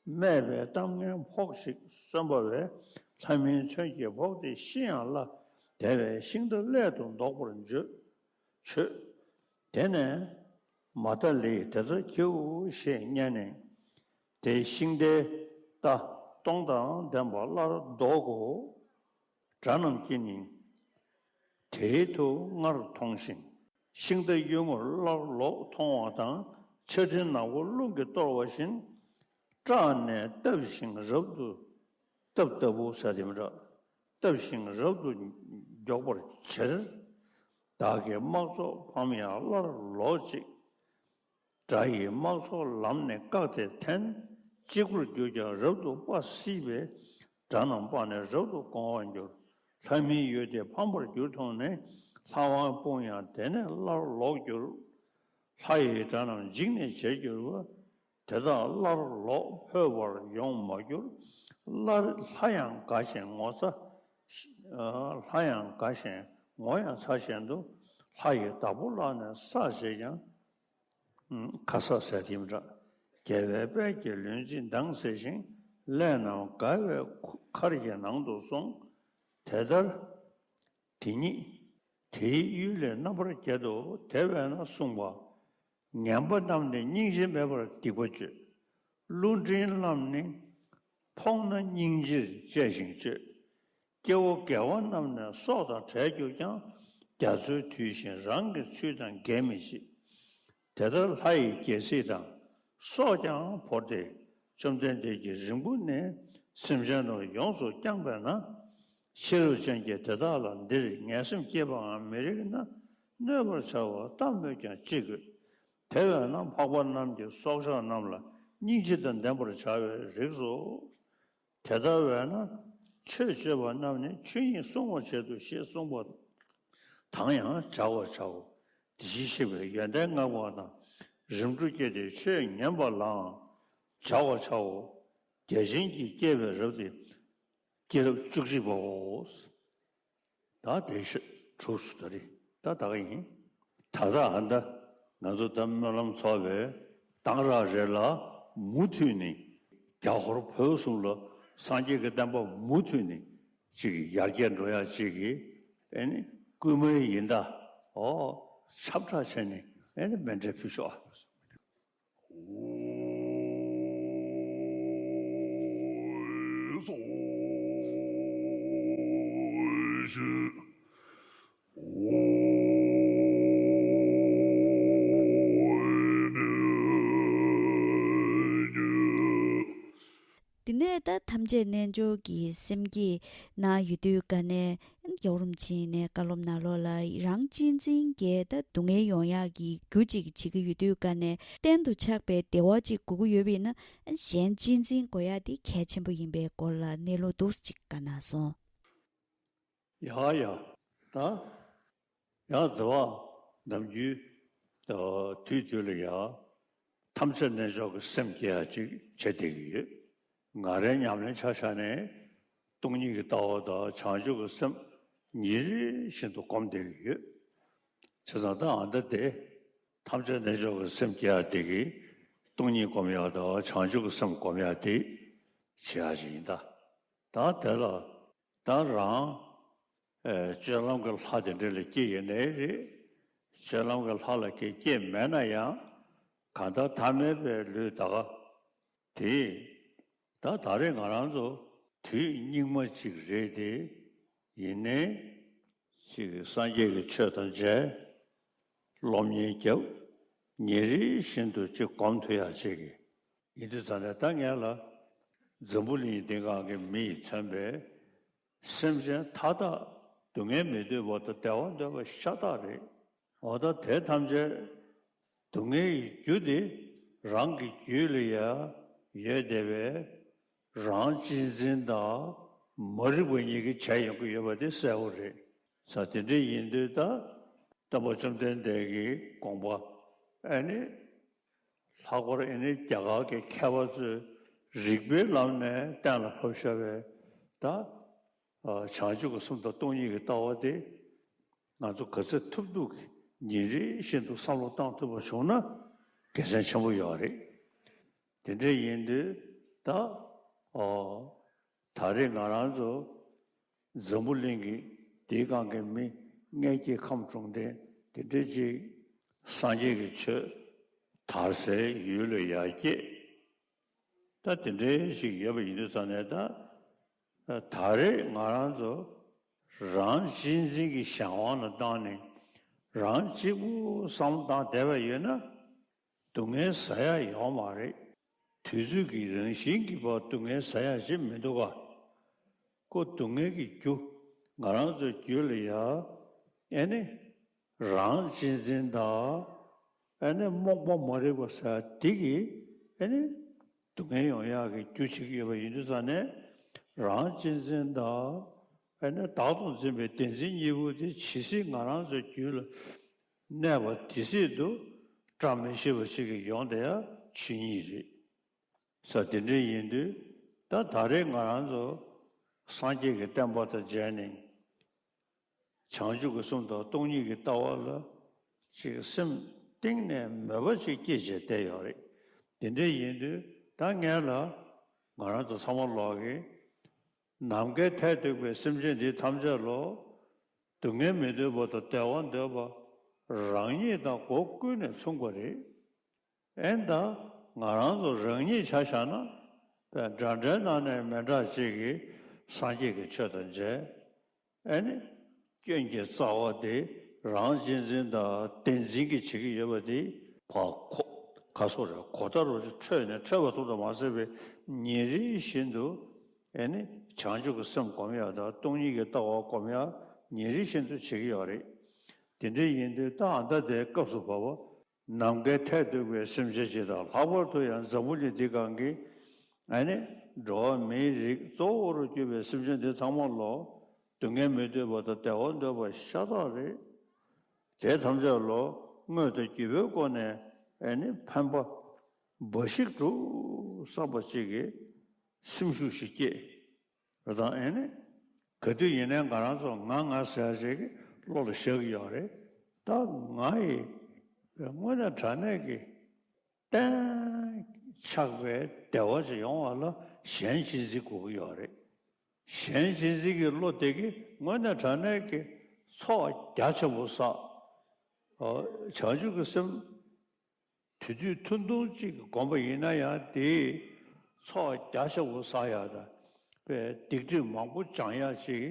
སྨྲས་པའི་གཏམ་ངན་ཕོག་ཅིག་གསོན་པ་བས། ལྷ་མིན་མཚོན་གྱིས་ཕོག་སྟེ་ཤི་ཡང་སླ། དེ་བས་ཤིང་རྟ་སླད་དུ་བཟློག་པར་བྱོས། བྱོས། དེ་ནས་མ་ཏ་ལི་དེ་ལྟར་བགྱིའོ་ཞེས་སྙམ་ནས། དེ་ཤིང་རྟའི་རྟ་སྟོང་དང་ལྡན་པ་སླར་ལྡོག་གོ། དགྲ་རྣམས་ཀྱིས་ནི་དེའི་དུས་སྔར་མཐོང་ཞིང་། ཤིང་རྟ་གཡུལ་ངོར་སླར་ལོག་མཐོང་བ་དང་། ཆར་སྤྲིན་ནག་པོ་རླུང་གིས་གཏོར་བ་བཞིན། སྐྲག་ནས་བཏབ་ཞིང་རབ་ཏུ། བཏབ་ལྟ་བུ་ཟེར་དེ་མི་འདྲ། བཏབ་ཞིང་རབ་ཏུ་མགྱོགས་པར་བྱེར། བདག་གི་དམག་ཚོགས་ཕམ་ཡང་སླར་ལོག་ཅིག་དགྲ་ཡི་དམག་ཚོགས་ལམ་ནས་བཀག་སྟེ་འཐེན། གཅིག་པུར་གྱུར་ཀྱང་རབ་ཏུ་སྤ་སྲིད་པས། དགྲ་རྣམས་སྤངས་ནས་རབ་ཏུ་བསྐོང་བར་འགྱུར། ལྷ་མིན་ཡུལ་དེ་ཕམ་པར་གྱུར་མཐོང་ནས། ལྷ་དབང་དཔུང་ཡང་དེ་ནས་སླར་ལོག་གྱུར། ལྷ་ཡི་དགྲ་རྣམས་འཇིགས་ནས་བྱེར་གྱུར་པ། དེ་དག་སླར་ལོག་འཕོས་པར་ཡོང་མ་གྱུར། སླར་ལྷ་ཡང་དགའ་ཞིང་ངོ་ཚ། ལྷ་ཡང་དགའ་ཞིང་ངོ་ཡང་ཚ་བཞིན་དུ། ལྷ་ཡི་བདག་པོ་ལག་ནས་བསགས་བྱས་ཀྱང་། ཁ་ས་ཟེར་དེ་མི་འདྲ། རྒྱལ་བའི་དཔལ་གྱིས་ལུས་འཛིན་མདངས་གསལ་ཞིང་། ཀླད་རྣམས་དགའ་བའི་མཁར་གྱི་ནང་དུ་སོང་། དེ་ལྟར་དེ་ཉིད་དེའི་ཡུལ་ལས་རྣམ་པར་རྒྱལ་དུ། དེ་བས་ན་གསུངས་པ། ངན་པ་རྣམས་ནི་སྙིང་རྗེ་མེད་པར་སྡིག་པ་སྤྱོད། བླུན་འཕྲིན་རྣམས་ནི་ཕོངས་ན་སྙིང་རྗེར་བཅས་ཤིང་སྤྱོད། སྐྱེ་བོ་དགེ་བ་རྣམས་ནི་སྲོག་དང་བྲལ་གྱུར་ཀྱང་། རྒྱ་མཚོའི་དུས་བཞིན་རང་གི་ཚུལ་དང་འགལ་མི་བྱེད། དེ་ལྟར་ལྷ་ཡི་རྒྱལ་སྲིད་དང་སྲོག་ཀྱང་བོར་ཏེ། བཅོམ་ལྡན་འདས་ཀྱིས་རིང་པོ་ནས་སེམས་ཅན་རྣམས་ཡོངས་སུ་བསྐྱངས་པས་ན། ཤེས་རབ་ཅན་གྱིས་དེ་དག་ལ་འདིར་ངན་སེམས་བསྐྱེད་པའང་མི་རིགས་ན། གནོད་པར་བྱ་བ་ལྟ་སྨོས་ཀྱང་ཅི་དགོས། དེ་བས་ན་འཕགས་པ་རྣམས་ཀྱིས་སྲོག་ཆགས་རྣམས་ལ་སྙིང་རྗེ་དང་ལྡན་པར་བྱ་བའི་རིགས་སོ། དེ་ལྟ་བས་ན་ཆོས་སྤྱོད་པ་རྣམས་ནི་ཆོས་ཉིད་བསྲུང་བར་བྱེད་དོ་ཞེས་གསུངས་པ་དང་ཡང་སྦྱར་བར་བྱའོ། དེ་བཞིན་གཤེགས་པའི་ཡོན་ཏན་བསྔགས་པ་དང་། རིམ་གྲོ་བསྐྱེད་དེ་ཆོས་ཉན་པ་ལའང་སྦྱར་བར་བྱའོ། བརྒྱ་བྱིན་གྱིས་བསྐྱེད་པའི་རབ་ཏུ་སྐྱེས་རབས་བཅུ་གཅིག་པའོ། ད་དེ་ཤ་གྲུབ་སོང་ད་རེད། ད་ད་ག་ཡིན། ད་ལྟ་ཨ་ད་ང་ཚོ་ད་སྨོན་ལམ་ཚོགས་པའི་གདངས་རག་རེད་ལ། མུ་མཐུད་ནས་རྒྱ་ཧོར་བོད་གསུམ་ལ་སངས་རྒྱས་ཀྱི་བསྟན་པ་མུ་མཐུད་ནས་ཅིག་ཡར་རྒྱས་འགྲོ་ཡག་ཅིག་གི་ཨེ་ནི་སྐུལ་མའི་ཡིན་ད། ཨོ་ཁྱབ་བསྒྲགས་བྱས་ནས་ཨེ་ནི་མཎྜལ་ཕུལ་ཤོག་ཨ། དེ་ནས་ད་ཐམས་ཅད་རྣལ་འབྱོར་གྱི་སེམས་བསྐྱེད་གནང་ཡོད་དུས་ག་ནས་ རྒྱལ་བ་རིན་པོ་ཆེ་ནས་བཀའ་སློབ་གནང་ལོག་ལ། རང་གཅེས་འཛིན་གྱིས་ད་སྡུག་བསྔལ་ཡོང་ཡག་གི་རྒྱུ་གཅིག་བྱེད་ཀྱི་ཡོད་དུས་ཀ་ནས། གཏན་དུ་ཆགས་པའི་བདེ་བ་གཅིག་དགོས་ཀྱི་ཡོད་པ་ཡིན་ན། གཞན་གཅེས་འཛིན་དགོས་ཡག་དེ་གལ་ཆེན་པོ་ཡིན་པའི་སྐོར་ལ་གནས་ལུགས་འདུག་སེ་གཅིག་བཀའ་གནང་སོང་། ཡ་ཡ། ད་ཡང་དེ་བ་ནམ་རྒྱུན་དུས་དུས་ལ་ཡ་ཐམས་ཅད་རྣལ་འབྱོར་གྱི་སེམས་སྐྱེ་ཡ་ཅིག་བྱེད་བསྡད་ཀྱི་ཡོད། ང་རའི་ཉམས་ལེན་ཆ་བཞག་ནས་སྟོང་ཉིད་ཀྱི་ལྟ་བ་དང་བྱང་ཆུབ་ཀྱི་སེམས་ཉིན་རེ་བཞིན་དུ་སྒོམ་བསྡད་ཀྱི་ཡོད། བྱས་ཙང་ད་ཨ་ད་དེ་ཐམས་ཅད་རྣལ་འབྱོར་གྱི་སེམས་སྐྱེ་ཡ་དེ་གིས་སྟོང་ཉིད་སྒོམ་ཡ་དང་བྱང་ཆུབ་ཀྱི་སེམས་སྒོམ་ཡ་དེ་བྱེད་ཡ་ཅིག་ཡིན་ད། ད་དེ་ལ་ད་རང་ཨེ་སྤྱོད་ལམ་གྱི་ལྷ་དེ་འདྲ་ལ་སྐྱེས་ཡོད་ནའི་རེད། སྤྱོད་ལམ་གྱི་ལྷ་ལ་སྐྱེས་སྐྱེས་མེད་ན་ཡང་། གང་ལྟར་ཐ་མལ་པའི་ལུས་ད་ག་དེ། ད་ད་རེས་ང་རང་ཚོ་དུས་སྙིགས་མ་གཅིག་རེད་དེ། ཡིན་ནའི་ཅིག་སངས་རྒྱས་ཀྱི་ཆོས་དང་མཇལ། སློབ་གཉེར་རྒྱབ། ཉིན་རེ་བཞིན་དུ་ཅིག་སྒོམ་ཐུབ་ཡ་ཅིག་གི་ཡིན་དུས་ཙང་ནས། ད་ངས་ལ་འཛམ་བུ་གླིང་འདི་སྒང་གི་མི་ཡིས་མཚོན་པའི་སེམས་ཅན་མཐའ་དག་སྡུག་བསྔལ་མི་འདོད་པ་དང་བདེ་བ་འདོད་པ་ཤ་སྟག་རེད། འོ་ད་དེ་ཐམས་ཅད་སྡུག་བསྔལ་གྱི་རྒྱུ་དེ་རང་གི་རྒྱུད་ལ་ཡ་ཡོད་བསྡད་པའི་རང་གཅེས་འཛིན་དང་མ་རིག་པ་གཉིས་ཀྱིས་བྱས་ཡོང་གི་ཡོད་པ་དེ་གསལ་བོ་རེད། ས་དེ་འདྲ་ཡིན་དུས་ད་སྟོན་པ་བཅོམ་ལྡན་འདས་ཀྱི་དགོངས་པ་ཨ་ནི། ལྷག་པར་ཨ་ནི་རྒྱ་གར་གྱི་མཁས་པ་ཚོས་རིགས་པའི་ལམ་ནས་གཏན་ལ་ཕབ་བཞག་པའི་ད་བྱང་ཆུབ་ཀྱི་སེམས་དང་སྟོང་ཉིད་ཀྱི་ལྟ་བ་དེ། ང་ཚོ་ག་ཚོད་ཐུབ་ཐུབ་ཀྱིས་ཉིན་རེ་བཞིན་དུ་བསམ་བློ་བཏང་ཐུབ་པ་བྱུང་ན་དགེ་མཚན་ཆེན་པོ་ཡོད་རེད། དེ་འདྲ་ཡིན་དུས་ད་ཨོ་ད་རེས་ང་རང་ཚོ་འཛམ་བུ་གླིང་གི་དེའི་སྒང་གི་མི་མངལ་སྐྱེས་ཁམས་དྲུང་ལྡན་དེ་འདྲ་ཅིག་སངས་རྒྱས་ཀྱི་ཆོས་དར་སའི་ཡུལ་ལ་ཡར་སྐྱེས། ད་དེ་འདྲའི་ཞིག་ཡོད་པ་ཡིན་དུས་ཙང་ནས། ད་ད་རེས་ང་རང་ཚོ་རང་གཅེས་འཛིན་གྱི་གཞན་དབང་ལ་བཏང་ནས་རང་གཅིག་པུ་བསམ་བློ་བཏང་བསྡད་པ་ཡོད་ན། སྡུག་བསྔལ་ཟ་ཡ་ཡོད་མ་རེད། དུས་ཚོད་ཀྱི་རང་བཞིན་གྱིས་ཕར་སྡུག་བསྔལ་ཟ་ཡ་ཞིག་མི་འདུག་ག་ཁོ་སྡུག་བསྔལ་གྱི་རྒྱུ་ང་རང་ཚོའི་རྒྱུད་ལ་ཡ་ཨེ་ནི་རང་གཅེས་འཛིན་དང་ཨེ་ནི་རྨོངས་པ་མ་རིག་པ་ཟེར་ཡ་འདི་གིས་ཨེ་ནི་སྡུག་བསྔལ་ཡོང་ཡག་གི་རྒྱུ་བྱེད་ཀྱི་ཡོད་པ་ཡིན་དུས་ཙང་ནས། རང་གཅེས་འཛིན་དང་ཨེ་ནི་བདག་ཏུ་འཛིན་པའི་བདེན་འཛིན་གཉིས་པོ་དེ་ཇི་སྲིད་ང་རང་ཚོའི་རྒྱུད་ལ་གནས་པ་དེ་སྲིད་དུ་བཀྲ་མི་ཤིས་པ་ཞིག་གི་ཡོང་བསྡད་ཡ་ཆོས་ཉིད་རེད། ས་དེ་འདྲ་ཡིན་དུས་ད་ད་རེས་ང་རང་ཚོ་སངས་རྒྱས་ཀྱི་བསྟན་པ་དང་མཇལ་ནས་བྱང་ཆུབ་ཀྱི་སེམས་དང་སྟོང་ཉིད་ཀྱི་ལྟ་བ་ལ་ཅིག་སེམས་གཏིང་ནས་མོས་པ་ཅིག་སྐྱེས་བྱས་བསྡད་ཡོད་རེད། དེ་འདྲ་ཡིན་དུས་ད་ངས་ལ་ང་རང་ཚོ་ཚང་མ་ལོག་གིས་ནམ་མཁའི་མཐས་གཏུགས་པའི་སེམས་ཅན་འདི་ཐམས་ཅད་ལ་སྡུག་བསྔལ་མི་འདོད་པ་དང་བདེ་བ་འདོད་པ་རང་ཉིད་དང་སྒོ་ཀུན་ནས་མཚུངས་པ་རེད། ཨེ་ད་ང་རང་ཚོ་རང་ཉིད་ཆ་བཞག་ན་པའི་འདྲ་འདྲའི་ནང་ནས་མི་འདྲ་ཅིག་གིས་སངས་རྒྱས་ཀྱི་ཆོས་དང་མཇལ། ཨེ་ནི་སྐྱོན་གྱི་རྩ་བ་དེ་རང་གཅེས་འཛིན་དང་བདེན་འཛིན་གྱིས་བྱེད་ཀྱི་ཡོད་པ་དེ་ཕར་གོ་ག་སོགས་རེད། གོ་བརྡ་རོ་ཅིག་འཕྲོད་ནས་འཕྲོད་པ་ཙམ་དུ་མ་ཟད་པའི་ཉིན་རེ་བཞིན་དུ་ཨེ་ནི་བྱང་ཆུབ་ཀྱི་སེམས་སྒོམ་ཡག་དང་སྟོང་ཉིད་ཀྱི་ལྟ་བ་སྒོམ་ཡག་ཉིན་རེ་བཞིན་དུ་བྱེད་ཀྱི་ཡོད་རེད། དེ་འདྲ་ཡིན་དུས་ད་ཨ་ད་དེའི་སྐབས་སུ་བབ་པ། ནམ་མཁའི་མཐས་གཏུགས་པའི་སེམས་ཅན་སྤྱི་དང་། ལྷག་པར་དུ་ཡང་འཛམ་བུ་གླིང་འདི་སྒང་གི་ཨ་ནི་འགྲོ་བ་མིའི་རིགས་གཙོ་བོར་གྱུར་པའི་སེམས་ཅན་འདི་ཚང་མ་ལ་སྡུག་བསྔལ་མི་འདོད་པ་དང་བདེ་བ་འདོད་པ་ཤ་སྟག་རེད། དེ་ཐམས་ཅད་ལ་དངོས་དང་བརྒྱུད་པའི་སྒོ་ནས་ཨ་ནི་ཕན་པ་འབའ་ཞིག་སྒྲུབ་བསམ་པ་ཅིག་གིས་སེམས་ཤུགས་ཤིག་སྐྱེས། རེད་དང་། ཨེ་ནི་ག་དུས་ཡིན་ནའི་ང་རང་ཚོ་ང་ང་ཟེར་ཡ་ཞིག་བློ་ལ་བཞག་གི་ཡོད་རེད། ད་ང་ཡི་དངོས་གནས་དྲང་གནས་ཀྱི་གཏན་ཆགས་པའི་བདེ་བ་ཅིག་ཡོང་བ་ལ་གཞན་གཅེས་འཛིན་དགོས་ཀྱི་ཡོད་རེད། གཞན་གཅེས་འཛིན་གྱི་བློ་དེ་གིས་དངོས་གནས་དྲང་གནས་ཀྱི་ཚོགས་རྒྱ་ཆེན་པོ་བསགས། ཨོ་བྱང་ཆུབ་ཀྱི་སེམས་དེ་དུས་ཐུང་ཐུང་གཅིག་གི་སྒོམ་པ་ཡིན་ན་ཡང་། དེའི་ཚོགས་རྒྱ་ཆེ་བོ་བསགས་ཡག་དང་། པའི་སྡིག་སྒྲིབ་མང་པོ་སྦྱང་ཡག་ཅིག་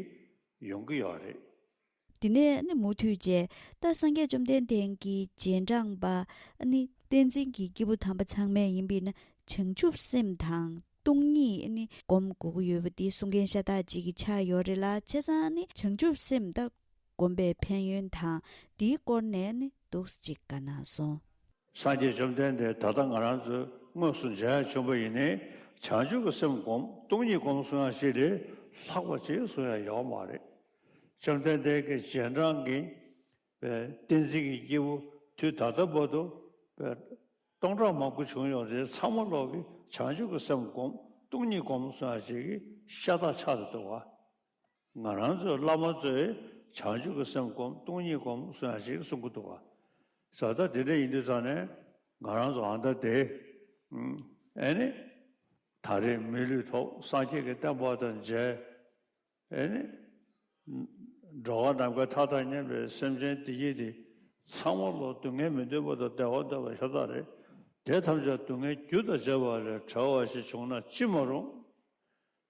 ཡོང་གི་ཡོད་རེད། དེ་ནས་ནི་མུ་མཐུད་བྱས། ད་སངས་རྒྱས་བཅོམ་ལྡན་འདས་ཀྱི་རྗེས་འབྲང་པ་ནི་བསྟན་འཛིན་གྱི་སྐྱེས་བུ་དམ་པ་ཚང་མས་ཡིན་པས་ན། བྱང་ཆུབ་སེམས་དང་ སྟོང་ཉིད་ནི་སྒོམ་དགོས་ཀྱི་ཡོད་པ་འདི་གསུང་མཁན་ཤ་སྟག་ཅིག་གི་ཆགས་ཡོད་རེད་ལ། བྱས་ཙང་ནི་བྱང་ཆུབ་སེམས་ད་སྒོམ་པའི་ཕན་ཡོན་དང་འདིའི་སྐོར་ནས་ནི་འདུག་ཅིག་བཀའ་གནང་སོང་། སངས་རྒྱས་བཅོམ་ལྡན་འདས་ད་ལྟ་ང་རང་ཚོས་དངོས་སུ་མཇལ་ཡ་བྱུང་བ་ཡིན་ནའི་བྱང་ཆུབ་ཀྱི་སེམས་སྒོམ་སྟོང་ཉིད་སྒོམ་གསུང་ཡ་ཞིག་ལས་ལྷག་པ་ཅིག་གསུང་ཡ་ཡོད་མ་རེད། བཅོམ་ལྡན་འདས་ཀྱི་རྗེས་འབྲང་གི་བསྟན་འཛིན་གྱི་སྐྱེས་བུ་དུས་ད་ལྟ་བར་དུ་སྟོང་ཕྲག་མང་པོ་བྱུང་ཡོད་རེད། ཚང་མ་ལོག་གི་བྱང་ཆུབ་ཀྱི་སེམས་སྒོམ་སྟོང་ཉིད་སྒོམ་གསུང་ཡ་ཞིག་གི་ཤ་སྟག་ཆགས་འདུག་བ། ང་རང་ཚོའི་བླ་མ་ཚོས་བྱང་ཆུབ་ཀྱི་སེམས་སྒོམ་སྟོང་ཉིད་སྒོམ་གསུང་ཡ་ཞིག་གསུང་གི་འདུག་བ། ས་ད་དེ་འདྲ་ཡིན་དུས་ཙང་ནས་ང་རང་ཚོ་ཨ་ད་དེ་ཨེ་ནི་ད་རེས་མི་ལུས་ཐོབ། སངས་རྒྱས་ཀྱི་བསྟན་པ་དང་མཇལ། ཨེ་ནི། འགྲོ་བ་ནམ་མཁའི་མཐའ་དང་མཉམ་པའི་སེམས་ཅན་འདི་ཡིས་དེ་ཚང་མ་ལོ་སྡུག་བསྔལ་མི་འདོད་པ་དང་བདེ་བ་འདོད་པ་ཤ་སྟག་རེད། དེ་ཐམས་ཅད་སྡུག་བསྔལ་རྒྱུ་དང་བཅས་པ་ལས་བྲལ་བ་ཞིག་བྱུང་ན་ཅི་མ་རུང་།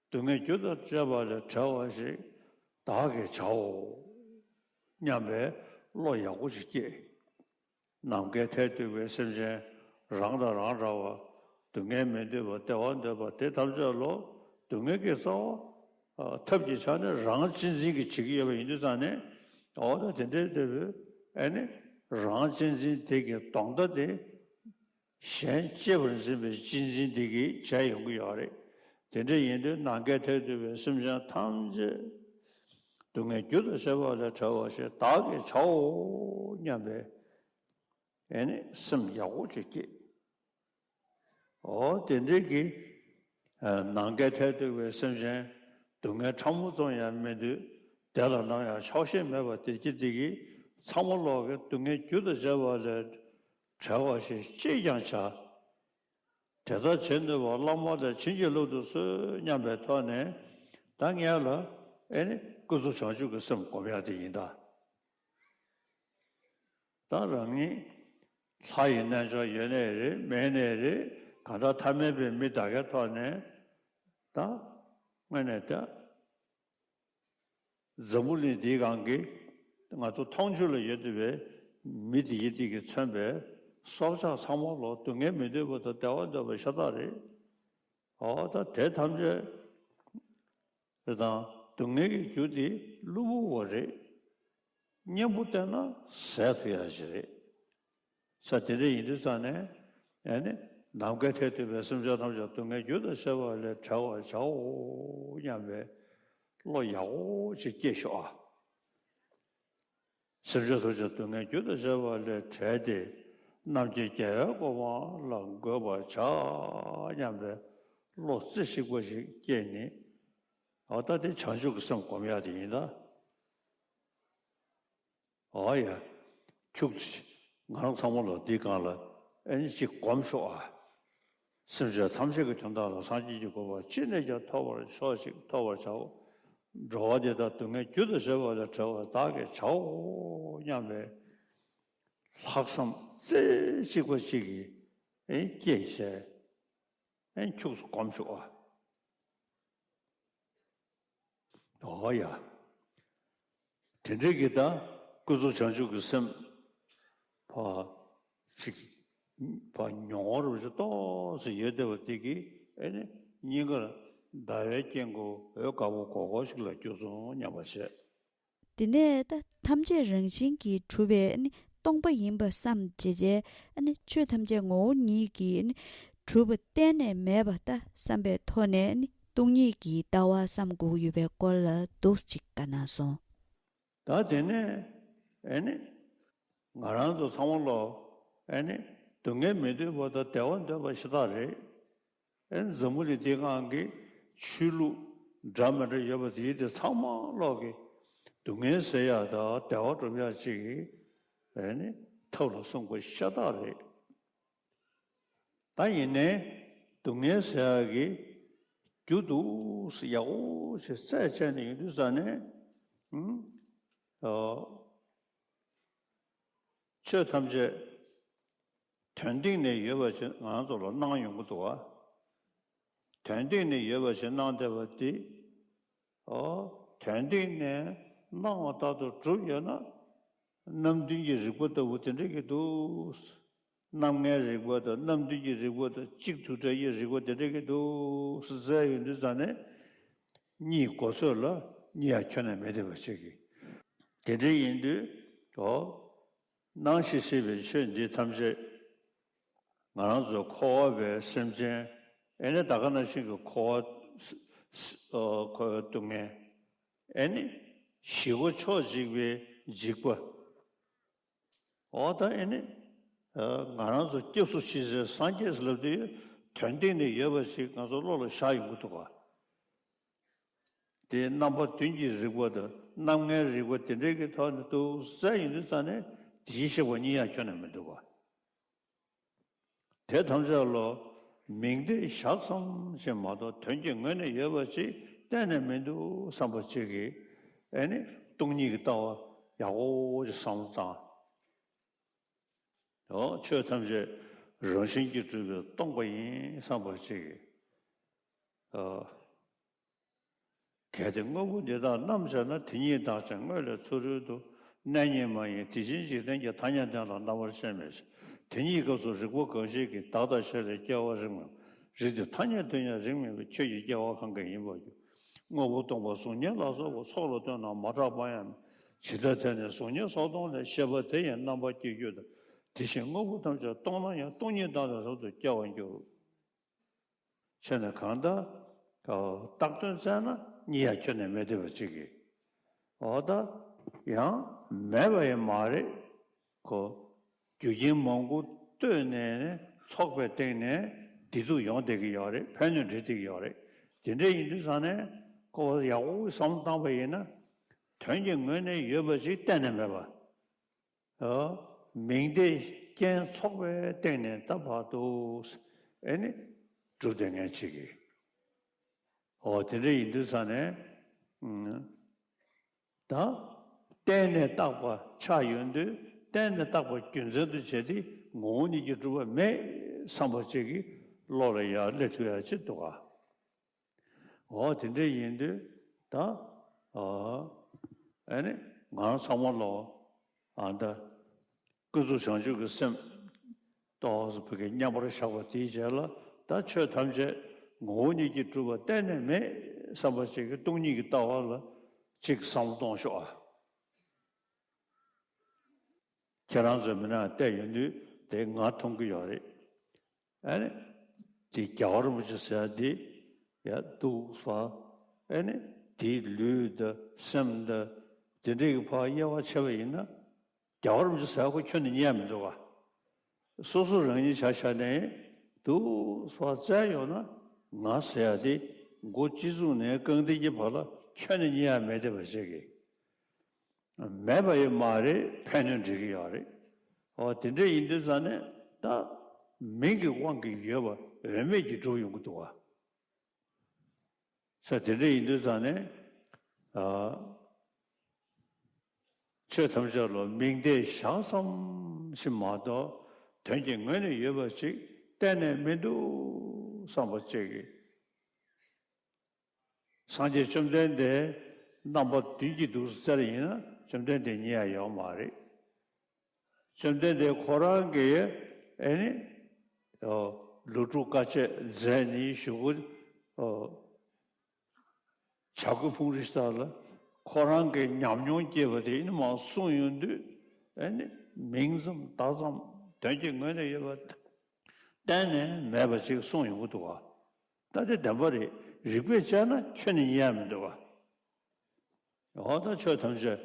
སྡུག་བསྔལ་རྒྱུ་དང་བཅས་པ་ལས་བྲལ་བ་ཞིག་བདག་གིས་བྱའོ། སྙམ་པའི་བློ་ཡག་པོ་ཞིག་སྐྱེས། ནམ་མཁའི་མཐས་གཏུགས་པའི་སེམས་ཅན་རང་དང་རང་འདྲ་བ། སྡུག་བསྔལ་མི་འདོད་པ་བདེ་བ་འདོད་པ་དེ་ཐམས་ཅད་ལོ་སྡུག་བསྔལ་གྱི་རྩ་བ་ཐབས་ཀྱི་ཆ་ནས་རང་གཅེས་འཛིན་གྱིས་བྱེད་ཀྱི་ཡོད་པ་ཡིན་དུས་ཙང་ནས། འོ་ད་དེ་འདྲའི་འདོད་པའི་ཨེ་ནི་རང་གཅེས་འཛིན་དེ་གི་གདོང་མདའ་དེ་གཞན་གཅེས་པར་འཛིན་པའི་གཅེས་འཛིན་དེ་གིས་བྱས་ཡོང་གི་ཡོད་རེད། དེ་འདྲ་ཡིན་དུས་ནམ་མཁའི་མཐས་གཏུགས་པའི་སེམས་ཅན་ཐམས་ཅད་སྡུག་བསྔལ་རྒྱུ་དང་བཅས་པ་ལས་བྲལ་བ་ཞིག་བདག་གིས་བྱའོ་སྙམ་པའི་ཨེ་ནི་སེམས་ཡག་པོ་ཅིག་སྐྱེས། འོ་དེ་འདྲའི་གི་ནམ་མཁའི་མཐས་གཏུགས་པའི་སེམས་ཅན་སྡུག་བསྔལ་ཕྲ་མོ་ཙམ་ཡང་མི་འདོད། དེ་ལ་ནམ་ཡང་ཆོག་ཤེས་མེད་པ་དེ་སྐྱེ་དེ་གིས་ཚང་མ་ལོག་གི་སྡུག་བསྔལ་རྒྱུ་དང་བཅས་པ་ལས་བྲལ་བ་ཞིག་ཅིས་ཀྱང་བྱ། དེ་ལྟར་བྱེད་ནུས་པ་བླ་མ་ལས་བྱིན་གྱིས་བརླབ་ཏུ་གསོལ་སྙམ་པའི་ཐོག་ནས། ད་ངས་ལ་ཨེ་ནི་ཀུན་རྫོབ་བྱང་ཆུབ་ཀྱི་སེམས་སྒོམ་ཡག་དེ་ཡིན་ད། ད་རང་ཉིད་ལྷ་ཡི་རྣལ་འབྱོར་ཡོད་ནའི་རེད་མེད་ནའི་རེད། གང་ལྟར་ཐ་མལ་པའི་མི་དག་གའི་ཐོག་ནས་ད་དངོས་གནས་ད། འཛམ་བུ་གླིང་འདིའི་སྒང་གི་ང་ཚོ་མཐོང་ཆོས་ལ་ཡོད་བསྡད་པའི་མི་དེ་ཡི་དེ་གིས་མཚོན་པའི་སྲོག་ཆགས་ཚང་མ་ལོ་སྡུག་བསྔལ་མི་འདོད་པ་དང་བདེ་བ་འདོད་པ་ཤ་སྟག་རེད། འོ་ད་དེ་ཐམས་ཅད་རེད་དང་སྡུག་བསྔལ་གྱི་རྒྱུ་དེ་གློ་བུར་བ་རེད། གཉེན་པོ་བསྟེན་ན་ཟད་ཐུབ་ཡ་ཞིག་རེད། ས་དེ་འདྲ་ཡིན་དུས་ཙང་ནས་ཨེ་ནི་ནམ་མཁའི་མཐས་གཏུགས་པའི་སེམས་ཅན་ཐམས་ཅད་སྡུག་བསྔལ་རྒྱུ་དང་བཅས་པ་ལས་བྲལ་བར་བྱའོ་སྙམ་པའི་བློ་ཡག་པོ་ཅིག་སྐྱེས་ཤོག་ཨ། སེམས་ཅན་ཐམས་ཅད་སྡུག་བསྔལ་རྒྱུ་དང་བཅས་པ་ལས་བྲལ་ཏེ་རྣམ་མཁྱེན་རྒྱལ་བའི་གོ་འཕང་ལ་འགོད་པར་བྱ་སྙམ་པའི་བློ་རྩེ་གཅིག་པ་ཞིག་སྐྱེས་ནས། འོ་ད་དེ་བྱང་ཆུབ་ཀྱི་སེམས་སྒོམ་ཡག་དེ་ཡིན་ད། འོ་ཡ། ཁྱུག་ཙམ་ང་རང་ཚང་མ་ལ་འདི་སྒང་ལ་ཨེ་ནི་ཅིག་སྒོམ་ཤོག་ཨ། སེམས་ཅན་ཐམས་ཅད་ཀྱི་དོན་དག་ལ་སངས་རྒྱས་ཀྱི་གོ་འཕང་ཅི་ནས་ཀྱང་ཐོབ་པར་ཤོག་ཅིག་ཐོབ་པར་བྱའོ། འགྲོ་བ་འདི་དག་སྡུག་བསྔལ་རྒྱུ་དང་བཅས་པ་ལས་བྲལ་བར་བདག་གིས་བྱའོ་སྙམ་པའི་ལྷག་བསམ་རྩེ་གཅིག་པ་ཅིག་གིས་ཨེ་སྐྱེས་བྱས་ཨེ་ཁྱུག་ཙམ་སྒོམ་ཤོག་ཨ། འོ་ཡ། དེ་འདྲའི་གི་ད་ཀུན་རྫོབ་བྱང་ཆུབ་ཀྱི་སེམས་ཕ་ཅིག་ཕ་མྱོང་བ་རུ་ཞིག་ཏོག་ཙམ་ཡོད་བསྡད་པ་དེ་གིས་ཨེ་ནི་སྙིང་གར་ཟླ་བའི་དཀྱིལ་འཁོར་འོད་དཀར་པོ་སྒོར་སྒོར་ཞིག་ལ་འགྱུར་སོང་སྙམ་པ་བྱས། དེ་ནས་ད་ཐམས་ཅད་རང་བཞིན་གྱིས་གྲུབ་པའི་ནི་སྟོང་པ་ཡིན་པ་བསམ་བྱས་བྱས་ནི་ཆོས་ཐམས་ཅད་ངོ་བོ་ཉིད་ཀྱིས་ནི་གྲུབ་པ་གཏན་ནས་མེད་པ་ད་བསམ་པའི་ཐོག་ནས་ནི་སྟོང་ཉིད་ཀྱི་ལྟ་བ་བསམ་དགོས་ཀྱི་ཡོད་པའི་སྐོར་ལ་འདུག་ཅིག་བཀའ་གནང་སོང་། ད་དེ་ནས་ཨེ་ནི་ང་རང་ཚོ་ཚང་མ་ལོ་ཨེ་ནི་སྡུག་བསྔལ་མི་འདོད་པ་དང་བདེ་བ་འདོད་པ་ཤ་སྟག་རེད། ཨེ་འཛམ་བུ་གླིང་འདིའི་སྒང་གི་ཆོས་ལུགས་འདྲ་མི་འདྲ་ཡོད་པ་དེ་དེ་ཚང་མ་ལོག་གི་སྡུག་བསྔལ་སེལ་ཡག་དང་བདེ་བ་སྒྲུབ་ཡག་ཅིག་གི་ཨེ་ནི་ཐབས་ལ་གསུངས་པ་ཤ་སྟག་རེད། ད་ཡིན་ནའི་སྡུག་བསྔལ་སེལ་ཡག་གི་རྒྱུ་འདུག་སེ་ཡག་པོ་ཞིག་རྩད་བཅད་ནས་ཡོང་དུས་ཙ་ནས་ཨ་ཆོས་ཐམས་ཅད་དོན་སྟེང་ནས་ཡོད་པ་ཞིག་ང་ཚོ་ལ་སྣང་ཡོང་གི་འདུག་བ། དོན་སྟེང་ནས་ཡོད་པ་ཞིག་སྣང་བསྡད་པ་འདི། ཨོ། དོན་སྟེང་ནས་སྣང་བ་ལྟར་དུ་གྲུབ་ཡོད་ན། རྣམ་བདུན་གྱི་རིགས་པ་ལྟ་བུ་དེ་འདྲ་གི་འདུག་རྣམ་ལྔའི་རིག་པ་དང་རྣམ་བདུན་གྱི་རིག་པ་དང་གཅིག་ཏུ་འདྲ་བའི་རིག་པ་དེ་འདྲ་གི་འདུག་ཟེར་ཡོང་དུས་ཙང་ནས། གཉིད་གོ་ཚོད་ལ་གཉིད་ཡང་ཁྱོན་ནས་མི་བདེ་བ་བྱེད་ཀྱི། དེ་འདྲ་ཡིན་དུས་ཨོ། སྣང་ཞིང་སྲིད་པའི་ཆོས་འདི་ཐམས་ཅད་ང་རང་ཚོ་འཁོར་བ་པའི་སེམས་ཅན། ཨེ་ནི་ད་ག་ནང་བཞིན་གྱི་འཁོར་བ་ཨོ་འཁོར་བའི་སྡུག་བསྔལ། ཨེ་ནི་ཞི་བ་ཕྱོགས་གཅིག་པའི་འཇིགས་པ། འོ་ད་ཨེ་ནི། ང་རང་ཚོ་སྐྱབས་སུ་མཆི་སའི་སངས་རྒྱས་ལབ་དུས་དོན་སྟེང་ནས་ཡོད་པ་ཞིག་ང་ཚོ་བློ་ལ་ཤར་ཡོང་གི་འདུག་ག། དེ་རྣམ་པ་བདུན་གྱི་རིག་པ་དང་རྣམ་ལྔའི་རིག་པ་དེ་འདྲའི་གི་ཐོག་ནས་འདུག་ཟེར་ཡོང་དུས་ཙང་ནས་དེ་བཞིན་གཤེགས་པ་གཉིས་ཡང་ཁྱོན་ནས་མི་འདུག་ག། དེ་ཐམས་ཅད་ལོ། མིང་དེ་བཞག་ཙམ་ཞིག་མ་གཏོགས་དོན་གྱི་ངོས་ནས་ཡོད་པ་ཅིག་གཏན་ནས་མི་འདུག་བསམ་པ་ཅིག་གིས། ཨེ་ནི་སྟོང་ཉིད་ཀྱི་ལྟ་བ་ཡག་པོ་ཅིག་བསམ་བློ་བཏང་། ཨོ། ཆོས་ཐམས་ཅད་རང་བཞིན་གྱིས་གྲུབ་པས་སྟོང་པ་ཡིན་བསམ་པ་ཅིག་གིས། ཨོ། གལ་ཏེ་དངོས་པོ་འདི་དག་རྣམ་དཔྱད་ན། དེ་ཉིད་བདག་ཅན་དངོས་ལས་ཚུ་རོལ་དུ། གནས་རྙེད་མ་ཡིན་དེ་བཞིན་འཇིག་རྟེན་གྱི། ཐ་སྙད་དོན་དང་རྣམ་པར་ཤེས་མེད་ཞིང་། དེ་ཉིད་སྐབས་སུ་རིག་པ་གང་ཞིག་གིས། བདག་དང་གཞན་ལས་སྐྱེ་བ་རིགས་མེད་པ། རིགས་དེ་ཐ་སྙད་དོན་ཡང་རིགས་མེད་པས། ཁྱོད་ཀྱི་སྐྱེ་བ་གང་གིས་ཡིན་པར་འགྱུར། དངོས་པོ་སྟོང་པ་གཟུགས་བརྙན་ལ་སོགས་པ། ཚོགས་ལ་ལྟོས་ན་མ་གྲགས་པ་ཡང་མེད། ཇི་ལྟར་དེ་ནི་གཟུགས་བརྙན་སོགས་སྟོང་ལས། ཤེས་པ་དེ་ཡི་རྣམ་པར་སྐྱེ་འགྱུར་ཏེ། དེ་བཞིན་དངོས་པོ་ཐམས་ཅད་སྟོང་ན་ཡང་། སྟོང་ཉིད་བདག་ལས་རབ་ཏུ་སྐྱེ་བར་འགྱུར། བྱས་ན་གང་ལྟར། བཏགས་དོན་བཙལ་ན་གཉིས་ཡང་ཁྱོན་ནས་མི་བདེ་བ་ཅིག་གིས། འོ་ད། ཡང་མེད་པ་ཡང་མ་རེད། ཁོ། རྒྱུ་རྐྱེན་མང་པོ་ལྟོས་ནས་ཚོགས་པའི་སྟེང་ནས་བདེ་སྡུག་ཡོང་བསྡད་ཀྱི་ཡོད་རེད། ཕན་གནོད་འབྲེལ་བསྡད་ཀྱི་ཡོད་རེད། དེ་འདྲ་ཡིན་དུས་ཙང་ནས་ཁོ་ཡག་པོ་བསམ་བློ་བཏང་པ་ཡིན་ན། དོན་གྱི་ངོས་ནས་ཡོད་པ་ཅིག་གཏན་ནས་མེད་པ། ཨོ། མིང་དེ་རྐྱེན་ཚོགས་པའི་སྟེང་ནས་ད་བར་དུ། ཨེ་ནི། གྲུབ་བསྡད་མཁན་ཅིག་གིས། ཨོ། དེ་འདྲ་ཡིན་དུས་ཙང་ནས། ཨུམ། ད། གཏན་ནས་བཏགས་པ་ཆགས་ཡོང་དུས་གཏན་ནས་བཏགས་པ་རྒྱུ་མཚན་དུ་བྱས་ཏེ་ངོ་བོ་ཉིད་ཀྱིས་གྲུབ་པ་མེད་བསམ་པ་ཅིག་གིས་བློ་ལ་ཡར་སླེབས་ཐུབ་ཡ་ཅིག་འདུག་ག། འོ། དེ་འདྲ་ཡིན་དུས་ད། ཨ། ཨ་ནི་ང་རང་ཚང་མ་ལོ། ཨ། ད། ཀུན་རྫོབ་བྱང་ཆུབ་ཀྱི་སེམས། ཏོག་ཙམ་ཕ་གི་མཉམ་པར་བཞག་པ་དེའི་རྗེས་ལ། ད་ཆོས་ཐམས་ཅད་ངོ་བོ་ཉིད་ཀྱིས་གྲུབ་པ་གཏན་ནས་མེད་བསམ་པ་ཅིག་གིས་སྟོང་ཉིད་ཀྱི་ལྟ་བ་ལ་ཅིག་བསམ་བློ་གཏོང་ཤོག་ཨ། ཁྱེད་རང་ཚོས་མིན་ན་བལྟས་ཡོང་དུས་དེ་ང་མཐོང་གི་ཡོད་རེད། ཨ་ནི། དེ་རྒྱལ་བ་རིན་པོ་ཆེ་ཟེར་ཡ་དེ་ཡ་འདུག་ཟེར། ཨ་ནི། དེའི་ལུས་དང་སེམས་དང་དེ་འདྲའི་གི་ཕར་དབྱེ་བ་ཕྱེ་བ་ཡིན་ན། རྒྱལ་བ་རིན་པོ་ཆེ་ཟེར་ཡ་ཁོ་ཁྱོན་ནས་རྙེད་ཡ་མི་འདུག་ག། སོ་སོ་རང་ཉིད་ཆ་བཞག་ནས་འདུག་ཟེར་བཙལ་ཡོང་ན། ང་ཟེར་ཡ་དེ་མགོ་སྤྱི་གཙུག་ནས་རྐང་མཐིལ་གྱི་བར་ལ་ཁྱོན་ནས་རྙེད་ཡ་མེད་བསྡད་པ་ཞིག་གིས། མེད་པ་ཡང་མ་རེད། ཕན་གནོད་འབྲེལ་གྱི་ཡོད་རེད། འོ། དེ་འདྲ་ཡིན་དུས་ཙང་ནས་ད་མིང་གི་དབང་གིས་ཡོད་པ་འོས་མེད་ཀྱི་སྒྲུབ་ཡོང་གི་འདུག་བ། ས་དེ་འདྲ་ཡིན་དུས་ཙང་ནས། ཨ། ཆོས་ཐམས་ཅད་ལོ་མིང་དེ་བཞག་ཙམ་ཞིག་མ་གཏོགས་དོན་གྱི་ངོས་ནས་ཡོད་པ་ཅིག་གཏན་ནས་མི་འདུག་བསམ་པ་ཅིག་གིས། སངས་རྒྱས་བཅོམ་ལྡན་འདས་རྣམ་པ་བདུན་གྱིས་འདུག་ཟེར་ཡིན་ན་བཅོམ་ལྡན་འདས་རྙེད་ཡ་ཡོད་མ་རེད། བཅོམ་ལྡན་འདས་ཁོ་རང་གིས་ཨེ་ནི། ཨོ། ལོ་དྲུག་དཀའ་སྤྱད་མཛད་ནི་གཞུག་གུ། ཨོ། བྱ་རྒོད་ཕུང་རི་ཤི་ཏ་ལ་ཁོ་རང་གི་ཉམས་མྱོང་སྐྱེས་པ་དེ་ཨེ་ནི་མར་གསུངས་ཡོང་དུས། ཨེ་ནི་མིང་ཙམ་བཏགས་ཙམ་དོན་གྱི་ངོས་ནས་ཡོད་པ་གཏན་ནས་མེད་པ་ཅིག་གསུངས་ཡོང་གི་འདུག་བ། ད་དེ་བདེན་པ་རེད། རིགས་པས་དཔྱད་ན་ཁྱོན་ནས་རྙེད་ཡ་མི་འདུག་བ། འོ་ད་ཆོས་ཐམས་ཅད་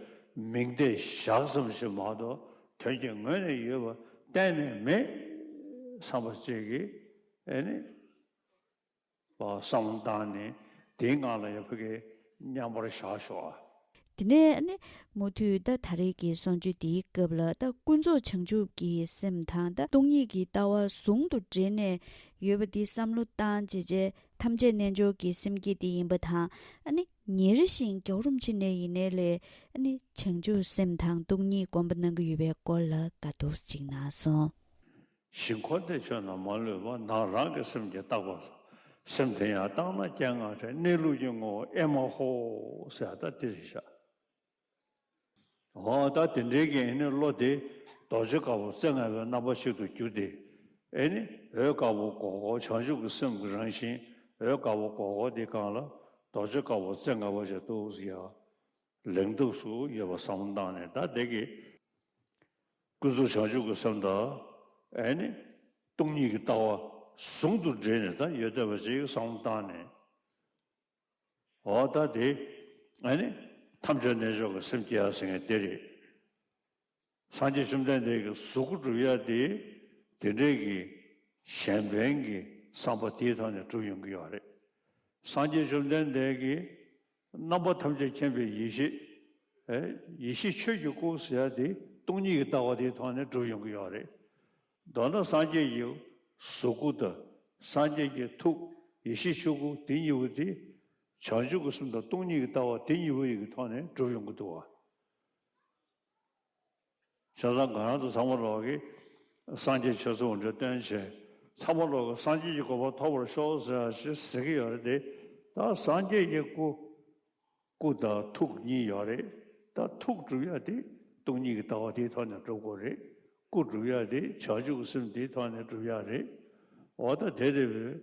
མིང་དེ་བཞག་ཙམ་ཞིག་མ་གཏོགས་དོན་གྱི་ངོས་ནས་ཡོད་པ་གཏན་ནས་མེད་བསམ་པ་ཅིག་གིས་ཨེ་ནི་བསམ་བློ་བཏང་ནས་དེའི་ངང་ལ་ཡང་ཕ་གི་མཉམ་པར་བཞག་ཤོག་ཨ། དེ་ནས་ཨ་ནི་མུ་མཐུད་ད་ད་རེས་ཀྱི་གསུང་ཆོས་འདིའི་སྐབས་ལ། ད་ཀུན་རྫོབ་བྱང་ཆུབ་ཀྱི་སེམས་དང་ད་སྟོང་ཉིད་ཀྱི་ལྟ་བ་ཟུང་དུ་འབྲེལ་ནས་ཡོད་པ་འདི་བསམ་བློ་བཏང་བྱས་བྱས། ཐམས་ཅད་རྣལ་འབྱོར་གྱི་སེམས་བསྐྱེད་དེ་ཡིན་པ་དང་། ཨ་ནི་ཉེ་རེ་ཞིག་རྒྱལ་བ་རིན་པོ་ཆེ་ནས་ཡིན་ནའི་ལས་ཨ་ནི་བྱང་ཆུབ་སེམས་དང་སྟོང་ཉིད་སྒོམ་པ་གནང་གི་ཡོད་པའི་སྐོར་ལ་དགའ་སྡུག་ཅིག་གནང་སོང་། ཞིང་འཁོར་འདས་ཆོས་རྣམས་མ་ལུས་པ། ནང་རང་གི་སེམས་ཀྱིས་བརྟགས་པ་སོགས། སེམས་དེ་ཡང་བརྟགས་ན་རྐྱེན་ངན་བྲལ། གནས་ལུགས་ཀྱི་ངོ་བོ་ཨེ་མ་ཧོ་ཟེར་ཡ་ད་འདི་རེད་ཤག། འོ་ད་དེ་འདྲའི་གི་ཨེ་ནི་བློ་དེ་རྡོ་རྗེ་དཀར་པོ་རྩེ་ལྔ་པའི་རྣམ་པ་ཞིག་ཏུ་གྱུར་ཏེ། ཨེ་ནི་འོད་དཀར་པོ་སྒོར་སྒོར་བྱང་ཆུབ་ཀྱི་སེམས་ཀྱི་རང་བཞིན་འོད་དཀར་པོ་སྒོར་སྒོར་དེ་སྒང་ལ་རྡོ་རྗེ་དཀར་པོ་རྩེ་ལྔ་པ་ཞིག་ཏུ་ཡ་ལེགས་འདུག་སུ་ཡོད་པ་བསམ་བློ་བཏང་ནས། ད་དེ་གི་ཀུན་རྫོབ་བྱང་ཆུབ་ཀྱི་སེམས་དང་། ཨེ་ནི་སྟོང་ཉིད་ཀྱི་ལྟ་བ་ཟུང་དུ་འབྲེལ་ནས་ད་ཡོད་བསྡད་པ་ཅིག་བསམ་བློ་བཏང་ནས། འོ་ད་དེ་ཨ་ནི་ཐམས་ཅད་རྣལ་འབྱོར་གྱི་སེམས་སྐྱེ་ཡ་ཟེར་མཁན་དེ་རེད། སངས་རྒྱས་བཅོམ་ལྡན་འདས་ཀྱི་གཟུགས་སྐུ་སྒྲུབ་ཡ་དེ་དེ་འདྲའི་གི་གཞན་ཕན་གྱི་བསམ་པ་དེའི་ཐོག་ནས་སྒྲུབ་ཡོང་གི་ཡོད་རེད། སངས་རྒྱས་བཅོམ་ལྡན་འདས་ཀྱི་རྣམ་པ་ཐམས་ཅད་མཁྱེན་པའི་ཡེ་ཤེས། ཨེ་ཡེ་ཤེས་ཆོས་ཀྱི་སྐུ་ཟེར་ཡ་དེ་སྟོང་ཉིད་ཀྱི་ལྟ་བ་དེའི་ཐོག་ནས་སྒྲུབ་ཡོང་གི་ཡོད་རེད། མདོར་ན་སངས་རྒྱས་ཀྱི་གཟུགས་སྐུ་དང་སངས་རྒྱས་ཀྱི་ཐུགས་ཡེ་ཤེས་ཆོས་སྐུ་དེ་གཉིས་པོ་དེ་བྱང་ཆུབ་ཀྱི་སེམས་དང་སྟོང་ཉིད་ཀྱི་ལྟ་བ་དེ་གཉིས་པོ་ཡི་གི་ཐོག་ནས་སྒྲུབ་ཡོང་གི་འདུག་བ། བྱས་ཙང་ང་རང་ཚོ་ཚང་མ་ལོག་གིས་སངས་རྒྱས་ཆོས་ཚོགས་འདྲ་སྟོན་བྱས། ཚང་མ་ལོག་གིས་སངས་རྒྱས་ཀྱི་གོ་འཕང་ཐོབ་པར་ཤོག་ཟེར་ཞེས་ཟེར་གྱི་ཡོད་རེད་དེ། ད་སངས་རྒྱས་ཀྱི་སྐུ། སྐུ་དང་ཐུགས་གཉིས་ཡོད་རེད། ད་ཐུགས་སྒྲུབ་ཡ་དེ་སྟོང་ཉིད་ཀྱི་ལྟ་བ་དེའི་ཐོག་ནས་སྒྲུབ་དགོས་རེད། སྐུ་སྒྲུབ་ཡ་དེ་བྱང་ཆུབ་ཀྱི་སེམས་དེའི་ཐོག་ནས་སྒྲུབ་ཡ་རེད། འོ་ད་དེ་དེ་བས་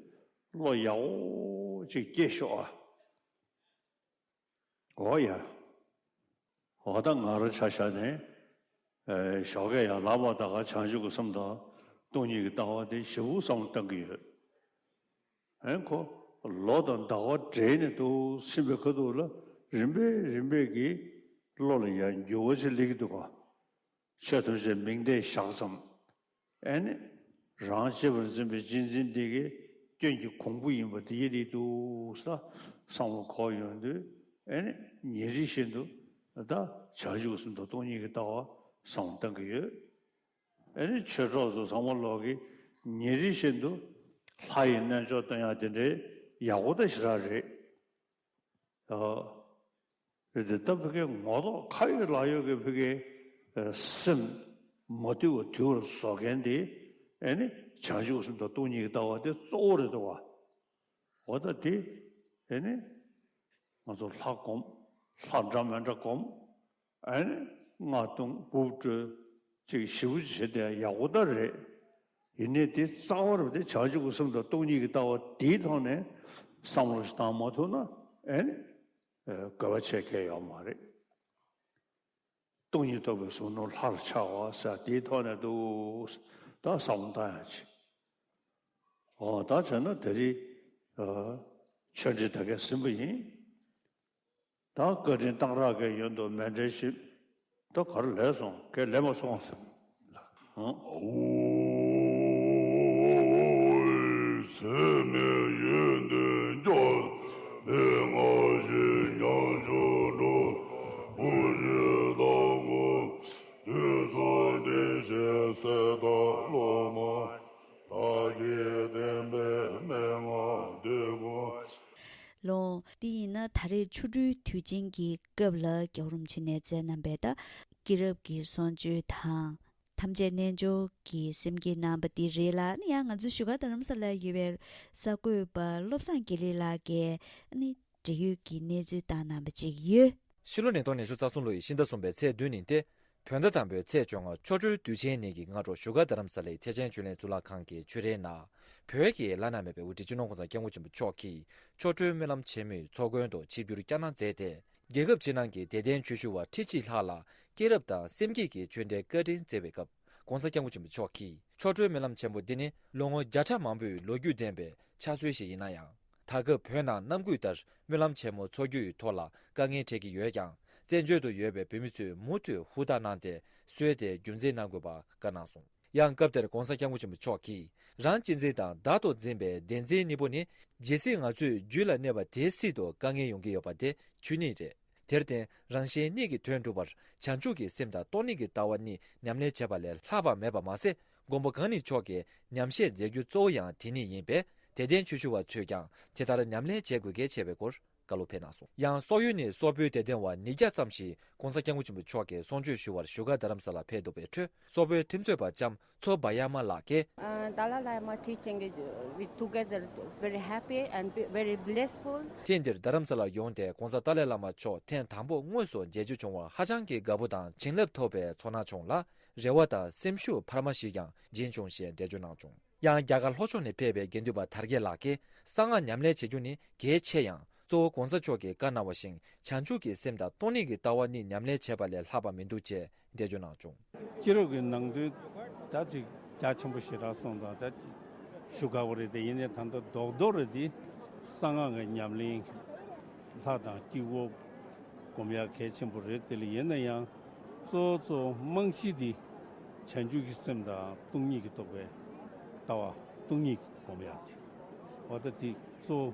བློ་ཡག་པོ་ཅིག་སྐྱེས་ཤོག་ཨ། འོ་ཡ། འོ་ད་ང་རང་ཆ་བཞག་ནས། ཨེ་ཞོགས་ཀས་ཡང་ལངས་པ་ད་ག་བྱང་ཆུབ་ཀྱི་སེམས་དང་སྟོང་ཉིད་ཀྱི་ལྟ་བ་དེ་ཞེ་པོ་བསམ་བློ་གཏང་གི་ཡོད། ཨེ་ཁོ་ལོ་དང་ཟླ་བ་འདྲེས་ནས་འདུག་ཕྱིན་པའི་ཁ་ཐུག་ལ་རིམ་པས་རིམ་པས་ཀྱིས་བློ་ལ་ཡང་འགྱུར་བ་ཅིག་སླེབས་ཀྱི་འདུག་ག་ཆོས་ཐམས་ཅད་མིང་བརྡས་བཞག་ཙམ། ཨེ་ནི། རང་གཅེས་པར་འཛིན་པའི་གཅེས་འཛིན་དེ་གའི་སྐྱོན་གྱི་གོང་བུ་ཡིན་པ་དེ་ཡིད་དུ་འདུག་ས། བསམ་བློ་འཁོར་ཡོང་དུས། ཨེ་ནི། ཉིན་རེ་བཞིན་དུ། ད་བྱང་ཆུབ་སེམས་དང་སྟོང་ཉིད་ཀྱི་ལྟ་བ་བསམ་བློ་གཏང་གི་ཡོད། ཨེ་ནི་ཆོས་གྲོགས་ཚོ་ཚང་མ་ལོག་གིས་ཉིན་རེ་བཞིན་དུ་ལྷ་ཡི་རྣལ་འབྱོར་སྟོན་ཡག་དེ་འདྲའི་ཡག་པོ་ད་ཞེ་དྲག་རེད། ཨ། རེད་དེ་ད་ཕ་གིའི་ངོ་ཐོག་ཁ་ཡོད་ལག་ཡོད་ཀྱི་ཕ་གིའི་ཨ་སེམས་མ་དུལ་བ་དུལ་བར་བཟོ་མཁན་དེ་ཨེ་ནི་བྱང་ཆུབ་སེམས་དང་སྟོང་ཉིད་ཀྱི་ལྟ་བ་དེ་གཙོ་བོ་རེད་དོ་བ། འོ་ད་དེ་ཨེ་ནི་ང་ཚོ་ལྷ་སྒོམ། ལྷ་འདྲ་མི་འདྲ་སྒོམ། ཨེ་ནི་སྔགས་བཏུང་འབུབ་དཀྲོལ་ཅིག་ཞེ་པོ་ཅིག་བྱེད་དེ་ཡག་པོ་ད་རེད། ཡིན་ནའི་དེ་རྩ་བ་རུ་དེ་བྱང་ཆུབ་ཀྱི་སེམས་དང་སྟོང་ཉིད་ཀྱི་ལྟ་བ་དེའི་ཐོག་ནས་བསམ་བློ་ཞིག་བཏང་མ་ཐུབ་ན་ཨེ་ནི་ཨེ་དགོས་པ་ཆེ་གལ་ཡོད་མ་རེད། སྟོང་ཉིད་རྟོགས་པའི་གཟུགས་སྣང་ལྷར་འཆར་བ་ཟེར་དེའི་ཐོག་ནས་འདུག་ད་བསམ་བློ་བཏང་ཡག་ཅིག་འོ་ད་བྱས་ན་དེ་རིང་ཨ་ཆོས་འབྲེལ་ད་གས་ཟིན་པ་ཡིན། ད་བཀའ་དྲིན་གཏང་རག་གི་ཡོན་དུ་མཎྜལ་ཞིག་ད་ག་རེ་ལས་སོང་གས་ལས་མ་སོང་ཟེར། ཨོ། སེམས་ཡོན་ཏན་སྐྱོབ་པའི་སྔགས་ཀྱི་ཉམས་སུ་འགྲོ། བུ་ཞིག་དང་པོ་དུས་སུ་བདེ་ཞིང་གསལ་དང་སློབ་མ། བདག་གིས་བསྟན་པའི་མན་ངག་འདོད་དགུ། ལོ། དེ་ཡིན་ན་ད་རེས་ཆོ་འཕྲུལ་དུས་ཆེན་གྱི་སྐབས་ལ་རྒྱལ་བ་རིན་པོ་ཆེ་ནས་མཛད་གནང་བའི་ད་སྐྱེས་རབས་ཀྱི་གསུང་ཆོས་དང་། ཐམས་ཅད་རྣལ་འབྱོར་གྱི་སེམས་བསྐྱེད་གནང་བ་འདི་རེད་ལ། ཨ་ནི་ཡང་ང་ཚོ་བཞུགས་སྒར་རྡ་རམ་ས་ལར་ཡོད་པའི་གསར་འགོད་པ་བློ་བཟང་དགེ་ལེགས་ལགས་ཀྱིས་ཨ་ནི་འབྲེལ་ཡོད་ཀྱི་གནས་ཚུལ་བཏང་གནང་བ་ཅིག་ཡོད། ཕྱི་ལོ་ཉིས་སྟོང་ཉི་ཤུ་རྩ་གསུམ་ལོ་ཡི་ཕྱི་ཟླ་གསུམ་པའི་ཚེས་བདུན་ཉིན་ཏེ། བོད་ཟླ་དང་པོའི་ཚེས་བཅོ་ལྔ་ཆོ་འཕྲུལ་དུས་ཆེན་ཉིན་གྱི་སྔ་དྲོ་བཞུགས་སྒར་རྡ་རམ་ས་ལའི་ཐེག་ཆེན་ཆོས་གླིང་གཙུག་ལག་ཁང་གི་ཆོས་རའི་ནང་། བོད་ཀྱི་བླ་ན་མེད་པའི་དབུ་ཁྲིད་སྤྱི་ནོར་༸གོང་ས་༸སྐྱབས་མགོན་ཆེན་པོ་མཆོག་གིས་ཆོ་འཕྲུལ་སྨོན་ལམ་ཆེན་མོའི་ཚོགས་མགོན་དུ་ཆིབས་བསྒྱུར་བསྐྱངས་གནང་མཛད་དེ། རྒྱལ་ཁབ་ཕྱི་ནང་གི་དད་ལྡན་ཆོས་ཞུ་བ་ཁྲི་གཅིག་ལྷག་ལ་སྐྱེས་རབས་དང་སེམས་བསྐྱེད་ཀྱི་ཆོས་འབྲེལ་བཀའ་དྲིན་སྩལ་བའི་སྐབས། ༸གོང་ས་༸སྐྱབས་མགོན་ཆེན་པོ་མཆོག་གིས། ཆོ་འཕྲུལ་སྨོན་ལམ་ཆེན་མོ་འདི་ནི་ལོ་ངོ་བརྒྱ་ཕྲག་མང་པོའི་ལོ་རྒྱུས་ལྡན་པའི་ཕྱག་སྲོལ་ཞིག་ཡིན་ན་ཡང་། ད་སྐབས་བོད་ནང་གནམ་དགུང་ལྟར་སྨོན་ལམ་ཆེན་མོ་འཚོགས་རྒྱུ་ཡི་ཐོག་ལ་དཀའ་ངལ་འཕྲད་ཀྱི་ཡོད་ཀྱང་། བཙན་བྱོལ་དུ་ཡོད་པའི་བོད་མི་ཚོས་མུ་མཐུད་ཧུར་ཐག་གནང་སྟེ་སྲོལ་དེ་རྒྱུན་འཛིན་གནང་དགོས་པ་བཀའ་གནང་སོང་། ཡང་སྐབས་དེར་༸གོང་ས་༸སྐྱབས་མགོན་ཆེན་པོ་མཆོག་གིས། རང་གཅེས་འཛིན་དང་བདག་ཏུ་འཛིན་པའི་བདེན་འཛིན་གཉིས་པོ་ནི། ཇི་སྲིད་ང་ཚོས་རྒྱུད་ལ་གནས་པ་དེ་སྲིད་དུ་དཀའ་ངལ་ཡོང་གི་ཡོད་པ་དེ་ཆོས་ཉིད་རེད། དེར་བརྟེན་རང་གཞན་གཉིས་ཀྱི་དོན་སྒྲུབ་པར་བྱང་ཆུབ་ཀྱི་སེམས་དང་སྟོང་ཉིད་ཀྱི་ལྟ་བ་གཉིས་ཉམས་ལེན་བྱེད་པ་ལས་ལྷག་པ་མེད་པ་མ་ཟད། མགོན་པོ་གང་ཉིད་མཆོག་གིས་ཉམས་བཞེས་མཛད་རྒྱུ་གཙོ་བོ་ཡང་དེ་ཉིད་ཡིན་པས། དད་ལྡན་ཆོས་ཞུ་བ་ཚོས་ཀྱང་དེ་ལྟར་ཉམས་ལེན་བྱེད་དགོས་གལ་ཆེ་བའི་སྐོར་བཀའ་ ད་ལོ་ཕེབས་གནང་སོང་། ཡང་སོག་ཡུལ་ནས་སོག་པོའི་དད་ལྡན་བ་ཉིས་བརྒྱ་ཙམ་ཞིག་༸གོང་ས་༸སྐྱབས་མགོན་ཆེན་པོ་མཆོག་གི་གསུང་ཆོས་ཞུ་བར་བཞུགས་སྒར་རྡ་རམ་ས་ལ་ཕེབས་འདུག་པའི་ཁྲོད། སོག་པོའི་ཁྲིམས་རྩོད་པ་ལྕམ་མཚོ་བྷ་ཡ་མ་ལགས་ཀྱིས། Uh, Dalai Lama teaching is, uh, we together very happy and be- very blissful. ཐེངས་འདིར་རྡ་རམ་ས་ལར་ཡོང་སྟེ་༸གོང་ས་ཏཱ་ལའི་བླ་མ་མཆོག་ཐེངས་དང་པོ་དངོས་སུ་མཇལ་རྒྱུ་བྱུང་བར་ཧ་ཅང་གི་དགའ་པོ་དང་བྱིན་རླབས་ཐོབ་པའི་ཚོར་སྣང་བྱུང་ལ། རེ་བ་དང་སེམས་ཤུགས་འཕར་མ་ཞིག་ཀྱང་སྦྱིན་བྱུང་ཞེས་འགྲེལ་བརྗོད་གནང་བྱུང་། ཡང་རྒྱ་གར་ལྷོ་ཕྱོགས་ནས་ཕེབས་པའི་དགེ་འདུན་པ་དར་རྒྱས་ལགས་ཀྱིས། གསང་སྔགས་ཉམས་ལེན་བྱེད་རྒྱུ་ནི་གལ་ཆེ་ཡང་། གཙོ་བོ་༸གོང་ས་མཆོག་གིས་བཀའ་གནང་བ་བཞིན་བྱང་ཆུབ་ཀྱི་སེམས་དང་སྟོང་ཉིད་ཀྱི་ལྟ་བ་གཉིས་ཉམས་ལེན་བྱས་པ་ལས་ལྷག་པ་མི་འདུག་ཅེས་འགྲེལ་བརྗོད་གནང་བྱུང་། སྤྱི་རོགས་ཀྱི་ནང་དོན་ད་ཅིག་རྒྱ་ཆེན་པོ་ཞེ་དྲག་སོང་དང་ད་ཅིག་ཞུ་དགའ་བོ་རེད་དེ། ཡིན་ནའི་ད་ལྟ་རྡོག་རྡོག་རེད་དེ། གསང་སྔགས་ཀྱི་ཉམས་ལེན་ལྷ་དང་སྐྱེ་བོ་སྒོམ་ཡག་གལ་ཆེན་པོ་རེད། དེ་ལ་ཡིན་ན་ཡང་གཙོ་བོ་གཙོ་བོ་རྨང་གཞི་དེ་བྱང་ཆུབ་ཀྱི་སེམས་དང་སྟོང་ཉིད་ཀྱི་རྟོགས་པའི་ལྟ་བ། སྟོང་ཉིད་སྒོམ་ཡག་དེ། འོ་ད་དེ་གཙོ་བོ་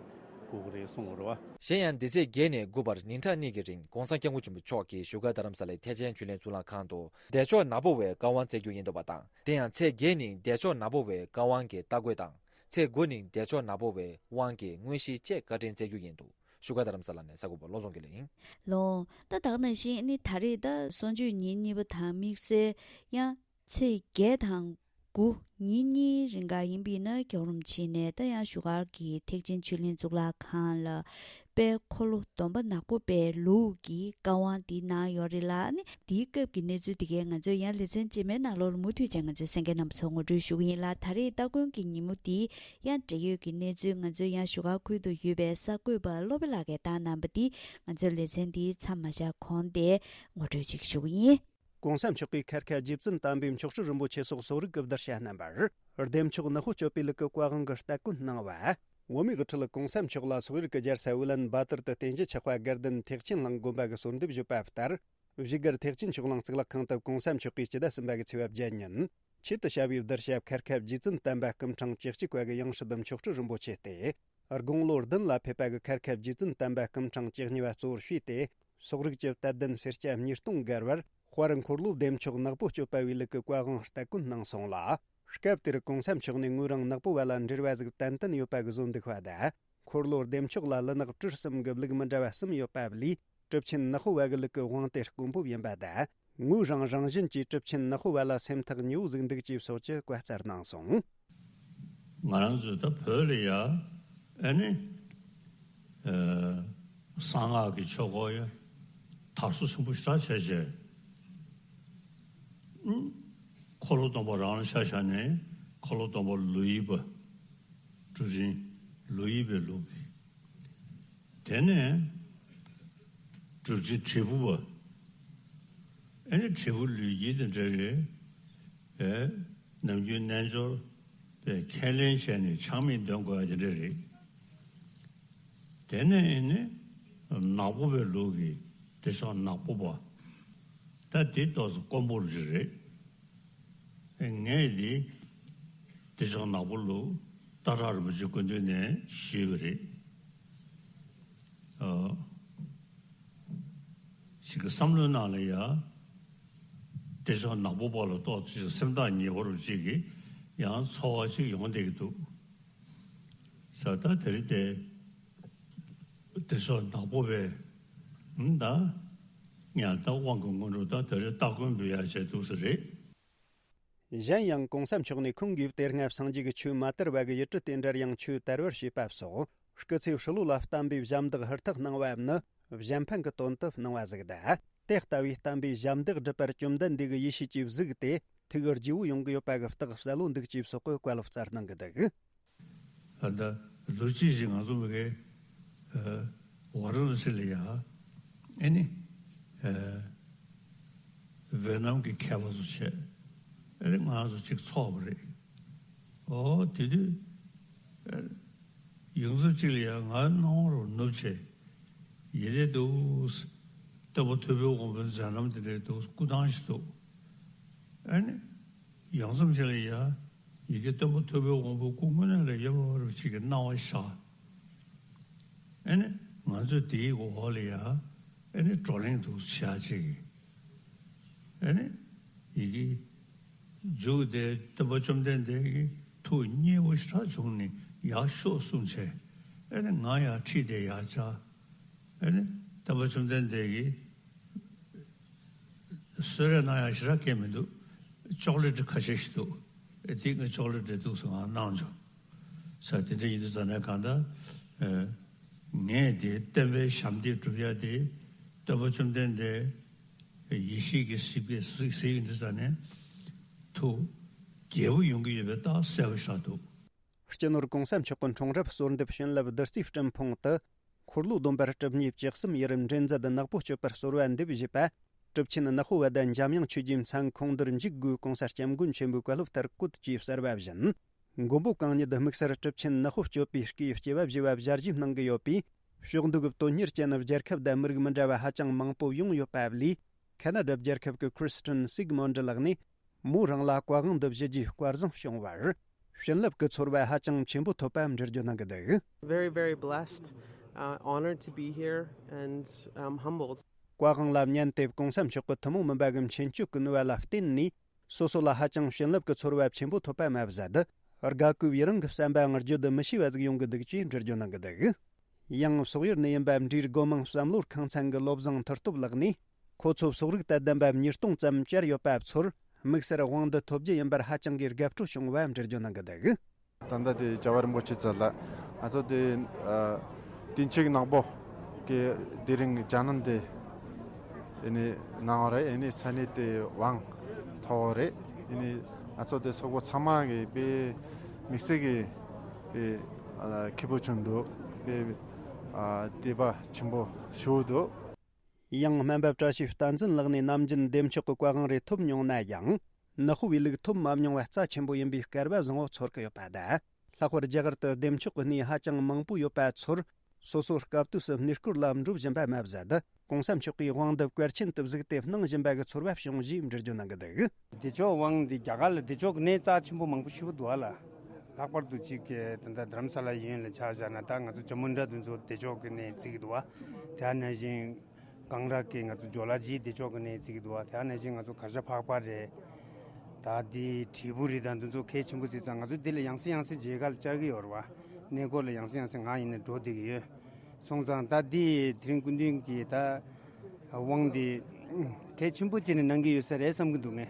དགོས་ཀྱི་རེད་གསུང་བ་རེད་བ། གཞན་ཡང་འདི་ཚེས་བརྒྱད་ནས་དགུ་བར་ཉིན་གྲངས་གཉིས་ཀྱི་རིང་༸གོང་ས་༸སྐྱབས་མགོན་ཆེན་པོ་མཆོག་གིས་བཞུགས་སྒར་རྡ་རམ་ས་ལའི་ཐེག་ཆེན་ཆོས་གླིང་གཙུག་ལག་ཁང་དུ་བདེ་མཆོག་ནག་པོ་བའི་བཀའ་དབང་སྩལ་རྒྱུ་ཡིན་འདུག་པ་དང་། དེ་ཡང་ཚེས་བརྒྱད་ཉིན་བདེ་མཆོག་ནག་པོ་བའི་བཀའ་དབང་གི་རྟ་རྒོད་དང་། ཚེས་དགུ་ཉིན་བདེ་མཆོག་ནག་པོ་བའི་དབང་གི་དངོས་གཞི་བཅས་བཀའ་དྲིན་སྩལ་རྒྱུ་ཡིན་འདུག་བཞུགས་སྒར་རྡ་རམ་ས་ལ་ནས་གསར་འགོད་པ་བློ་བཟང་དགེ་ལེགས་ཡིན། ལོ། ད་ད་ག་ནང་བཞིན་ནི་ད་རེས་ད་གསུང་ཆོས་ཉིན་གཉིས་པ་དང་དམིགས་བསལ་ཡང་ཚེས་བརྒྱད་དང་དགུ་ཉིན་གཉིས་རིང་ག་ཡིན་པའི་ན་རྒྱལ་བ་རིན་པོ་ཆེ་ནས་ད་ཡང་བཞུགས་སྒར་གྱི་ཐེག་ཆེན་ཆོས་གླིང་གཙུག་ལག་ཁང་ལ་དཔལ་འཁོར་ལོ་སྡོམ་པ་ནག་པོ་པའི་ལུགས་ཀྱི་བཀའ་དབང་འདི་གནང་ཡོད་རེད་ལ། ཨ་ནི་འདིའི་སྐབས་ཀྱི་གནས་ཚུལ་འདི་གའི་ང་ཚོས་ཡང་ལེ་ཚན་རྗེས་མའི་ནང་ལོགས་ལ་མུ་མཐུད་བྱས་ང་ཚོའི་གསན་མཁན་རྣམ་པ་ཚོར་ངོ་སྤྲོད་ཞུ་གི་ཡིན་ལ། ད་རེས་སྟ་གོན་གྱི་ཉིན་མོ་འདིའི་ཡང་འབྲེལ་ཡོད་ཀྱི་གནས་ཚུལ་ང་ཚོའི་ཡང་བཞུགས་སྒར་ཁུལ་དུ་ཡོད་པའི་གསར་འགོད་པ་བློ་དཔེ་ལགས་ཀྱིས་བཏང་གནང་པ་འདི་ང་ཚོའི་ལེ་ཚན་འདིའི་མཚམས་མ་བཞག་གོང་དེ་ངོ་སྤྲོད་ཅིག་ཞུ་གི་ཡིན། གོང་ས་མཆོག་གིས་མཁར་ཁ་རྗེ་བཙུན་དམ་པའི་མཆོག་སྤྲུལ་རིན་པོ་ཆེ་སོགས་སོག་རིགས་ཀྱི་གདུལ་བྱ་རྣམ་པར་བདེ་མཆོག་ནག་པོ་སྤྱོད་པའི་ལུགས་ཀྱི་བཀའ་དབང་གི་སྟ་གོན་གནང་བ། བོད་མིའི་དབུ་ཁྲིད་གོང་ས་མཆོག་ལ་སོག་རིགས་ཀྱི་རྒྱལ་ས་ཝི་ལན་བ་ཏུར་དུ་རྟེན་གཞི་ཆགས་པ་དགའ་ལྡན་ཐེག་ཆེན་གླིང་དགོན་པ་གི་གསོལ་འདེབས་ཞུས་པ་ལྟར། བཞུགས་སྒར་ཐེག་ཆེན་ཆོས་གླིང་གཙུག་ལག་ཁང་དུ་གོང་ས་མཆོག་གིས་སྤྱི་ཟླ་གསུམ་པ་གི་ཚེས་པ་བརྒྱད་ཉིན་ཆེད་དུ་བྱ་བའི་གདུལ་བྱ་མཁར་ཁ་རྗེ་བཙུན་དམ་པ་སྐུ་ཕྲེང་བཅུ་གཅིག་པ་གི་ཡང་སྲིད་མཆོག་སྤྲུལ་རིན་པོ་ཆེ་སྟེ། དགུང་ལོ་བདུན་ལ་ཕེབས་པ་གི་མཁར་ཁ་རྗེ་བཙུན་དམ་པ་སྐུ་ཕྲེང་བཅུ་གཉིས་པ་གཙོ་བོར་བྱས་ཏེ། སོག་རིགས་ཀྱི་དད་ལྡན་སེར་སྐྱ་ཉིས་སྟོང་བརྒལ་བར་དཔལ་འཁོར་ལོ་བདེ་མཆོག་ནག་པོ་སྤྱོད་པ་བའི་ལུགས་ཀྱི་བཀའ་དབང་སྟ་གོན་གནང་སོང་ལ། སྐབས་དེར་གོང་ས་མཆོག་ནས་ངོས་རང་ནག་པོ་བ་ལ་འབྲེལ་བ་ཟིག་ཏན་ཏན་ཡོད་པ་གི་བཟོ་འདུག་པ་དང་། འཁོར་ལོ་བདེ་མཆོག་ལ་ལུས་ནག་སྤྲུལ་གསུམ་གྱི་ལུགས་མི་འདྲ་བ་གསུམ་ཡོད་པ་ལས། གྲུབ་ཆེན་ནག་པོ་བ་གི་ལུགས་ཀྱི་དབང་དེ་དཀོན་པོ་ཡིན་པ་དང་། ངོས་རང་རང་བཞིན་གྱིས་གྲུབ་ཆེན་ནག་པོ་བ་ལ་སེམས་ཐག་ཉེ་བོ་ཟིག་འདུག་ཅེས་སོགས་ཀྱི་བཀའ་སྩལ་གནང་སོང་། ང་རང་ཚོས་ད་བོད་ལ་ཡ་ཨ་ནི་ཨ་གསང་སྔགས་ཀྱི་ཆོས་སྐོར་ཡ་དར་སྲོལ་ཆེན་པོ་ཞེ་དྲག་བྱས་བྱས། ཨུ། འཁོར་ལོ་སྡོམ་པ་རང་ལ་ཆ་བཞག་ནས་འཁོར་ལོ་སྡོམ་པ་ལོ་དབྱིབས་པ། གྲུབ་ཆེན་ལོ་དབྱིབས་པའི་ལུགས་ཀྱི། དེ་ནས་གྲུབ་ཆེན་དྲིལ་བུ་པ། ཨ་ནི་དྲིལ་བུ་ལུས་དཀྱིལ་དེ་འདྲ་རེད། ཨེ། ནམ་རྒྱུན་རྣལ་འབྱོར་པས་ཁས་ལེན་བྱས་ནས་ཆགས་མེད་འདོན་དགོས་ཡ་དེ་འདྲ་རེད། དེ་ནས་ཨ་ནི་ནག་པོ་པའི་ལུགས་ཀྱི་བདེ་མཆོག་ནག་པོ་པ། ད་དེ་ཏོག་ཙམ་དཀོན་པོ་རེད། ངས་འདི་བདེ་མཆོག་ནག་པོ་ལུགས་སྟག་བྲག་རིན་པོ་ཆེ་སྐུ་མདུན་ནས་ཞུས་པ་རེད། ཨ། ཅིག་གི་བསམ་བློའི་ནང་ལ་ཡ། བདེ་མཆོག་ནག་པོ་པ་ལ་ཏོག་ཙམ་སེམས་ཐག་ཉེ་བོ་རུ་ཅིག་གི་ཡང་ཚོར་བ་ཅིག་ཡོང་བསྡད་ཀྱི་འདུག་ས་ད་དེ་རིང་དེ། བདེ་མཆོག་ནག་པོ་པའི། ཨུམ་ད། ཉལ་ཐ་དབང་གི་སྔོན་འགྲོ་དང་དེ་རིང་སྟ་གོན་འབུལ་ཡ་བྱས་འདུག་ས་རེད། གཞན་ཡང་གོང་ས་མཆོག་ནས་ཁོང་གིས་དེ་སྔ་སངས་རྒྱས་ཀྱི་ཆོས་མ་དར་བ་གི་ཡུལ་གྲུ་དེ་འདྲར་ཡང་ཆོས་དར་བར་བྱས་པ་སོགས་སྐུ་ཚེ་ཧྲིལ་བོ་ལ་བསྟན་པའི་ཞབས་འདེགས་ཧུར་ཐག་གནང་བའམ་ནི་གཞན་ཕན་གྱི་དོན་དུ་གནང་བ་ཟིག་དང་། དེ་ལྟ་བུའི་བསྟན་པའི་ཞབས་འདེགས་སྒྲུབ་པར་བཅོམ་ལྡན་འདས་ཀྱི་ཡེ་ཤེས་ཀྱིས་གཟིགས་ཏེ་ཐུགས་རྗེ་བོ་ཡོང་གི་ཡོད་པ་གི་རྟགས་གསལ་བོ་འདུག་ཅེས་སོགས་ཀྱི་བཀའ་སློབ་སྩལ་གནང་གི་འདུག་ཨ་ད་ལོ་གཅིག་ཞིག་ང་ཚོ་མི་གའི་ཝཱ་ར་ཎ་སི་ལ་ཡ་ཨེ་ནི་ཝེ་ནམ་གྱི་མཁས་པ་ཚོ་བྱས་ཨེ་ནི་ང་ཚོ་གཅིག་ཚོགས་པ་རེད། ཨོ་དེ་དུས་ཡོངས་སུ་གཅིག་ལ་ཡ་ང་སྣང་བ་རུ་ནུབ་བྱས་ཡིན་རེད་འདུག་སྟོན་པ་ཐུབ་པའི་དབང་པོའི་མཛད་རྣམ་དེ་འདྲ་འདུག་སྐུ་ཐང་ཞིག་འདུག་ཨེ་ནི། ཡང་སེམས་ཅན་ལ་ཡ། ཡི་གེ་སྟོན་པ་ཐུབ་པའི་དབང་པོ་སྐུ་དངོས་གནས་ལ་ཡོད་པ་རུ་ཅིག་གི་སྣང་བ་ཤར། ཨེ་ནི་ང་ཚོས་དེའི་འོག་ལ་ཡ། ཨེ་ནི་བགྲོ་གླེང་འདུག་བྱ་ཅིག་ཨེ་ནི་ཡི་གེ་མཇུག་དེ་སྟོན་པ་བཅོམ་ལྡན་འདས་ཀྱི་ཐུགས་མཉེས་པོ་ཞེ་དྲག་བྱུང་ནས་ཡར་ཤོག་གསུངས་བྱས། ཨེ་ནི་ང་ཡར་ཁྲིད་དེ་ཡར་བཅར། ཨ་ནི་སྟོན་པ་བཅོམ་ལྡན་འདས་ཀྱིས་གསོལ་རས་གནང་ཡག་ཞེ་དྲག་གང་ཡང་མི་འདུག་ཅོག་ལེ་ཊི་ཁ་ཤས་ཤིག་འདུག་ཨེ་དེ་ངས་ཅོག་ལེ་ཊི་འདུག་ཟེར་ང་གནང་བྱུང་། ས་དེ་འདྲ་ཡིན་དུས་ཙང་ནས་གང་ལྟར་ཨ་ངས་དེ་སྟོན་པའི་ཞབས་འདེགས་སྒྲུབ་ཡག་དེ་སྟོན་པ་བཅོམ་ལྡན་འདས་ཡེ་ཤེས་ཀྱི་གཟིགས་པས་གཟིགས་ཟེར་ཡིན་དུས་ཙང་ནས་ཐུགས་དགྱེས་པོ་ཡོང་གི་ཡོད་པའི་རྟགས་གསལ་པོ་ཞིག་འདུག་སྤྱི་ནོར་གོང་ས་མཆོག་གི་འཁྲུངས་རབས་གསོལ་འདེབས་བྱིན་རླབས་བདུད་རྩིའི་སྤྲིན་ཕུང་དུ། འཁོར་ལོ་སྡོམ་པར་སྒྲུབ་གཉིས་བཅུ་གསུམ་ཡི་རུ་འདྲེན་མཛད་ནག་པོ་སྤྱོད་པར་གསོལ་བ་འདེབས་བཞེས་པ། གྲུབ་ཆེན་ནག་པོ་བ་དན་འཇམ་དབྱངས་ཆོས་ཀྱི་མཚན་ཁོང་འདིར་འཇུག་དགོས་གོང་ས་སྐྱབས་མགོན་ཆེན་པོའི་བཀའ་སློབ་ལྟར་བཀོད་ཅེས་གསལ་བ་བཞིན། མགོན་པོ་གང་ཉིད་དམིགས་བསལ་གྲུབ་ཆེན་ནག་པོ་སྤྱོད་པའི་སྐུའི་སྐྱེ་བ་བཞེས་པ་བཞག་བཞེས་གནང་གི་ཡོད་པས། ཕྱོགས་འདུ་གི་དོན་གཉེར་ཅན་རྒྱལ་ཁབ་དང་མི་རིགས་མི་འདྲ་བ་ཧ་ཅང་མང་པོ་ཡོང་ཡོད་པ་ལས། ཁ་ན་ཌ་རྒྱལ་ཁབ་ཀྱི་ཁྲི་སི་ཊན་སིག་མོན་ཌི་ལགས་ནས། མོ་རང་ལ་བཀའ་དབང་འདི་བཞེས་རྒྱུའི་སྐལ་བཟང་བྱུང་བར། བྱིན་རླབས་ཀྱི་ཚོར་བ་ཧ་ཅང་ཆེན་པོ་ཐོབ་པ་འགྲེལ་བརྗོད་གནང་གི་འདུག Very, very blessed, uh, honored to be here and, um, humbled. བཀའ་དབང་ལ་ཉན་ཏེ་གོང་ས་མཆོག་གི་ཐུན་མོང་མིན་པ་གི་མཁྱེན་སྤྱོད་ཀྱི་ནུས་པ་ལ་བརྟེན་ནས། སོ་སོ་ལ་ཧ་ཅང་བྱིན་རླབས་ཀྱི་ཚོར་བ་ཆེན་པོ་ཐོབ་པ་མ་ཟད། དགའ་སྐྱིད་ཡི་རང་གི་བསམ་པའང་བརྗོད་དུ་མི་ཤེས་པ་ཟིག་ཡོང་གི་འདུག་ཅེས་འགྲེལ་བརྗོད་གནང་གི་འདུག་ཡང་སོག་ཡུལ་ནས་ཡིན་པ་འབྲིའི་སྒོ་མང་བསམ་བློར་ཁང་ཚན་གྱི་བློ་བཟང་མཐུ་སྟོབས་ལགས་ནས། ཁོ་ཚོ་སོག་རིགས་དང་ལྡན་པ་ཉིས་སྟོང་ཙམ་བཅར་ཡོད་པ་ཚོར་དམིགས་བསལ་དབང་འདི་ཐོབ་རྒྱུ་ཡིན་པར་ཧ་ཅང་གི་དགའ་སྤྲོ་བྱུང་བ་འགྲེལ་བརྗོད་གནང་གི་འདུག་ད་ལྟ་དེ་རྒྱལ་བ་རིན་པོ་ཆེ་ཚོ་ལ་ང་ཚོ་དེ་ཨ་དེང་ཕྱིན་ནག་པོ་གི་དེ་རིང་རྒྱ་ནང་དེ་ཨེ་ནི་གནང་བ་རེད། ཨེ་ནི་ས་གནས་དེ་དབང་ཐོབ་པ་རེད། ཨེ་ནི་ང་ཚོ་དེ་སོག་པོ་ཚང་མ་གི་དཔེ་དམིགས་བསལ་གི་དཔེ་ཨ་སྐྱིད་པོ་བྱུང་འདུག་དཔེ་ཨ་དད་པ་ཆེན་པོ་ཞུ་འདུག་ཡང་སྨན་པ་བཀྲ་ཤིས་བསྟན་འཛིན་ལགས་ནས་ནམ་རྒྱུན་བདེ་མཆོག་གི་བཀའ་དབང་རེ་ཐོབ་མྱོང་ན་ཡང་། ནག་པོ་བའི་ལུགས་ཐོབ་མ་མྱོང་བ་རྩ་ཆེན་པོ་ཡིན་པའི་སྐལ་བ་བཟང་བོ་ཚོར་གི་ཡོད་པ་དང་། ལྷག་པར་རྒྱ་གར་དུ་བདེ་མཆོག་གི་གནས་ཧ་ཅང་མང་པོ་ཡོད་པ་ཚོར། སོ་སོ་སྐབས་དུས་སུ་གནས་སྐོར་ལ་འགྲོ་བཞིན་པ་མ་ཟད། གོང་ས་མཆོག་གིས་དབང་འདི་བཀའ་ཆེན་དུ་གཟིགས་ཏེ་གནང་བཞིན་པ་གི་ཚོར་བ་བྱུང་ཞེས་འགྲེལ་བརྗོད་གནང་གི་འདུག་བདེ་མཆོག་དབང་འདི་རྒྱ་གར་ལ་བདེ་མཆོག་གི་གནས་རྩ་ཆེན་པོ་མང་པོ་ཞེ་པོ་འདུག་ཨ་ལ། ལྷག་པར་དུ་གཅིག་གི་ད་ལྟ་རྡ་རམ་ས་ལ་ཡན་ལ་ཆ་བཞག་ན་ད་ང་ཚོ་ཇམ་མུ་ཌ་དེ་ཚོ་བདེ་མཆོག་གི་གནས་བརྩི་གི་འདུག་བ། དེ་ནང་བཞིན། གངས་ར་གི་ང་ཚོ་ཇོ་ལ་ཇི་བདེ་མཆོག་གི་གནས་བརྩི་གི་འདུག་བ། དེ་ནང་བཞིན་ང་ཚོ་གར་ཞ་འཕགས་པ་རེད། ད་དེ་དྲིལ་བུ་རི་དང་འདི་ཚོ་གལ་ཆེན་པོ་བརྩི་ཙང་ང་ཚོ་འདི་ལ་ཡང་སེ་ཡང་སེ་མཇལ་ཁ་ལ་བཅར་གི་ཡོད་རེད་བ། གནས་སྐོར་ལ་ཡང་སེ་ཡང་སེ་ང་ཡིན་ན་འགྲོ་བསྡད་ཀྱི་ཡོད། སོང་ཙང་ད་དེ་དེ་རིང་སྐུ་མདུན་གྱིས་ད་དབང་འདི་གལ་ཆེན་པོ་བྱས་ནས་གནང་གི་ཡོད་ས་རེད་བསམ་གི་འདུག་ངས།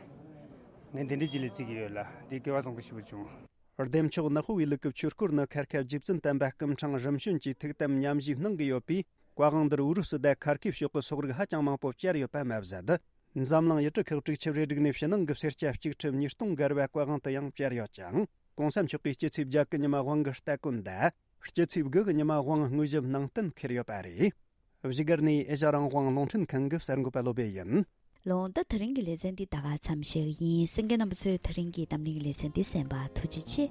ངས་དེ་འདྲ་ཅིག་ལ་བརྩི་གི་ཡོད་ལ། འདི་སྐལ་བ་བཟང་པོ་ཞེ་པོ་བྱུང་། བདེ་མཆོག་ནག་པོ་བའི་ལུགས་ཀྱི་ཆོས་སྐོར་ནི་ཁ་ཁ་རྗེ་བཙུན་དམ་པ་སྐུ་ཕྲེང་རིམ་བྱོན་གྱིས་ཐུགས་དམ་ཉམས་བཞེས་གནང་གི་ཡོད་པས། བཀའ་དབང་འདིར་ཨུ་རུ་སུ་དང་ཁར་ཁིབ་ཕྱོགས་ཀྱི་སོག་རིགས་ཧ་ཅང་མང་པོ་བཅར་ཡོད་པ་མ་ཟད། འཛམ་གླིང་ཡུལ་གྲུ་ཁག་དྲུག་ཅུ་རེ་དྲུག་ནས་ཕྱི་ནང་གི་སེར་སྐྱ་གཅིག་ཁྲི་ཉིས་སྟོང་བརྒལ་བ་བཀའ་དབང་དུ་ཡང་བཅར་ཡོད་ཅིང་། གོང་ས་མཆོག་གིས་སྤྱི་ཚེས་བརྒྱད་ཀྱི་ཉི་མ་དབང་གི་སྟ་གོན་དང་། སྤྱི་ཚེས་དགུ་གི་ཉི་མ་དབང་དངོས་ཞབས་ནང་བསྟན་འཁེལ་ཡོད་པ་རེད། བཞུགས་སྒར་ནས་ཨེ་ཤ་རང་དབང་རླུང་འཕྲིན་ཁང་གི་གསར་འགོད་པ་བློ་བྷེ་ཡིན། ལོ། ད་དེ་རིང་གི་ལེ་ཚན་འདི་ད་ག་མཚམས་བཞག་གི་ཡིན། གསན་མཁན་རྣམ་པ་ཚོས་དེ་རིང་གི་གཏམ་གླེང་གི་ལེ་ཚན་འདི་གསན་པར་ཐུགས་རྗེ་ཆེ།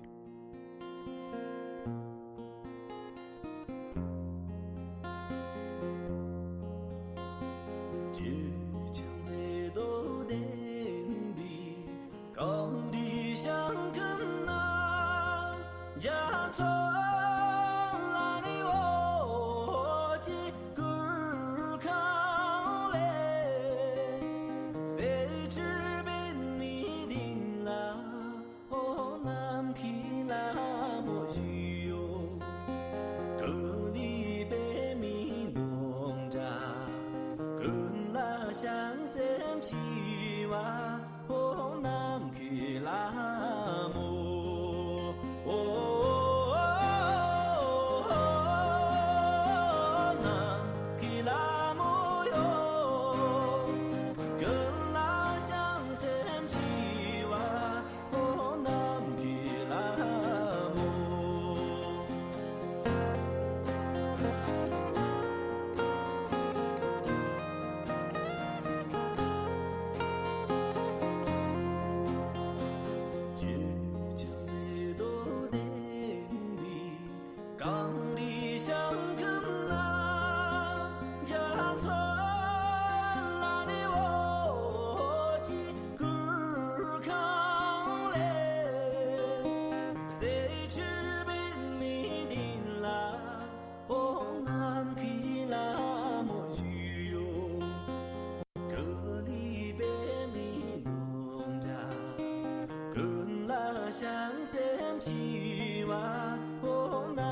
གངས་རིའི་ཞིང་ཁམས་ན། རྒྱ་མཚོ་ལ་ནི་འོད་ཀྱི་གུར་ཁང་ལས། གསེར་ཁྲི་པདྨའི་སྟེང་ལ། འོ་ནམ་མཁའི་ལྷ་མོ་བཞུགས་ཡོད། ཀུན་ལས་པདྨའི་སྣང་གྲགས། ཀུན་ལ་བྱང་སེམས་ཞི་བ། འོ་ནམ་མཁའི་ལྷ་མོ། འོ་ནམ་མཁའི་ལྷ་མོ་ཡོད། ཀུན་ལ་བྱང་སེམས་ཞི་བ། འོ་ནམ་མཁའི་ལྷ་མོ། གངས་རིའི་ཞིང་ཁམས་ན། རྒྱ་མཚོ་ལ་ནི་འོད་ཀྱི་གུར་ཁང་ལས། གསེར་ཁྲི་པདྨའི་སྟེང་ལ། འོ་ནམ་མཁའི་ལྷ་མོ་བཞུགས་ཡོད། ཀུན་ལས་པདྨའི་སྣང་གྲགས། ཀུན་ལ་བྱང་སེམས་ཞི་བ། འོ་ནམ་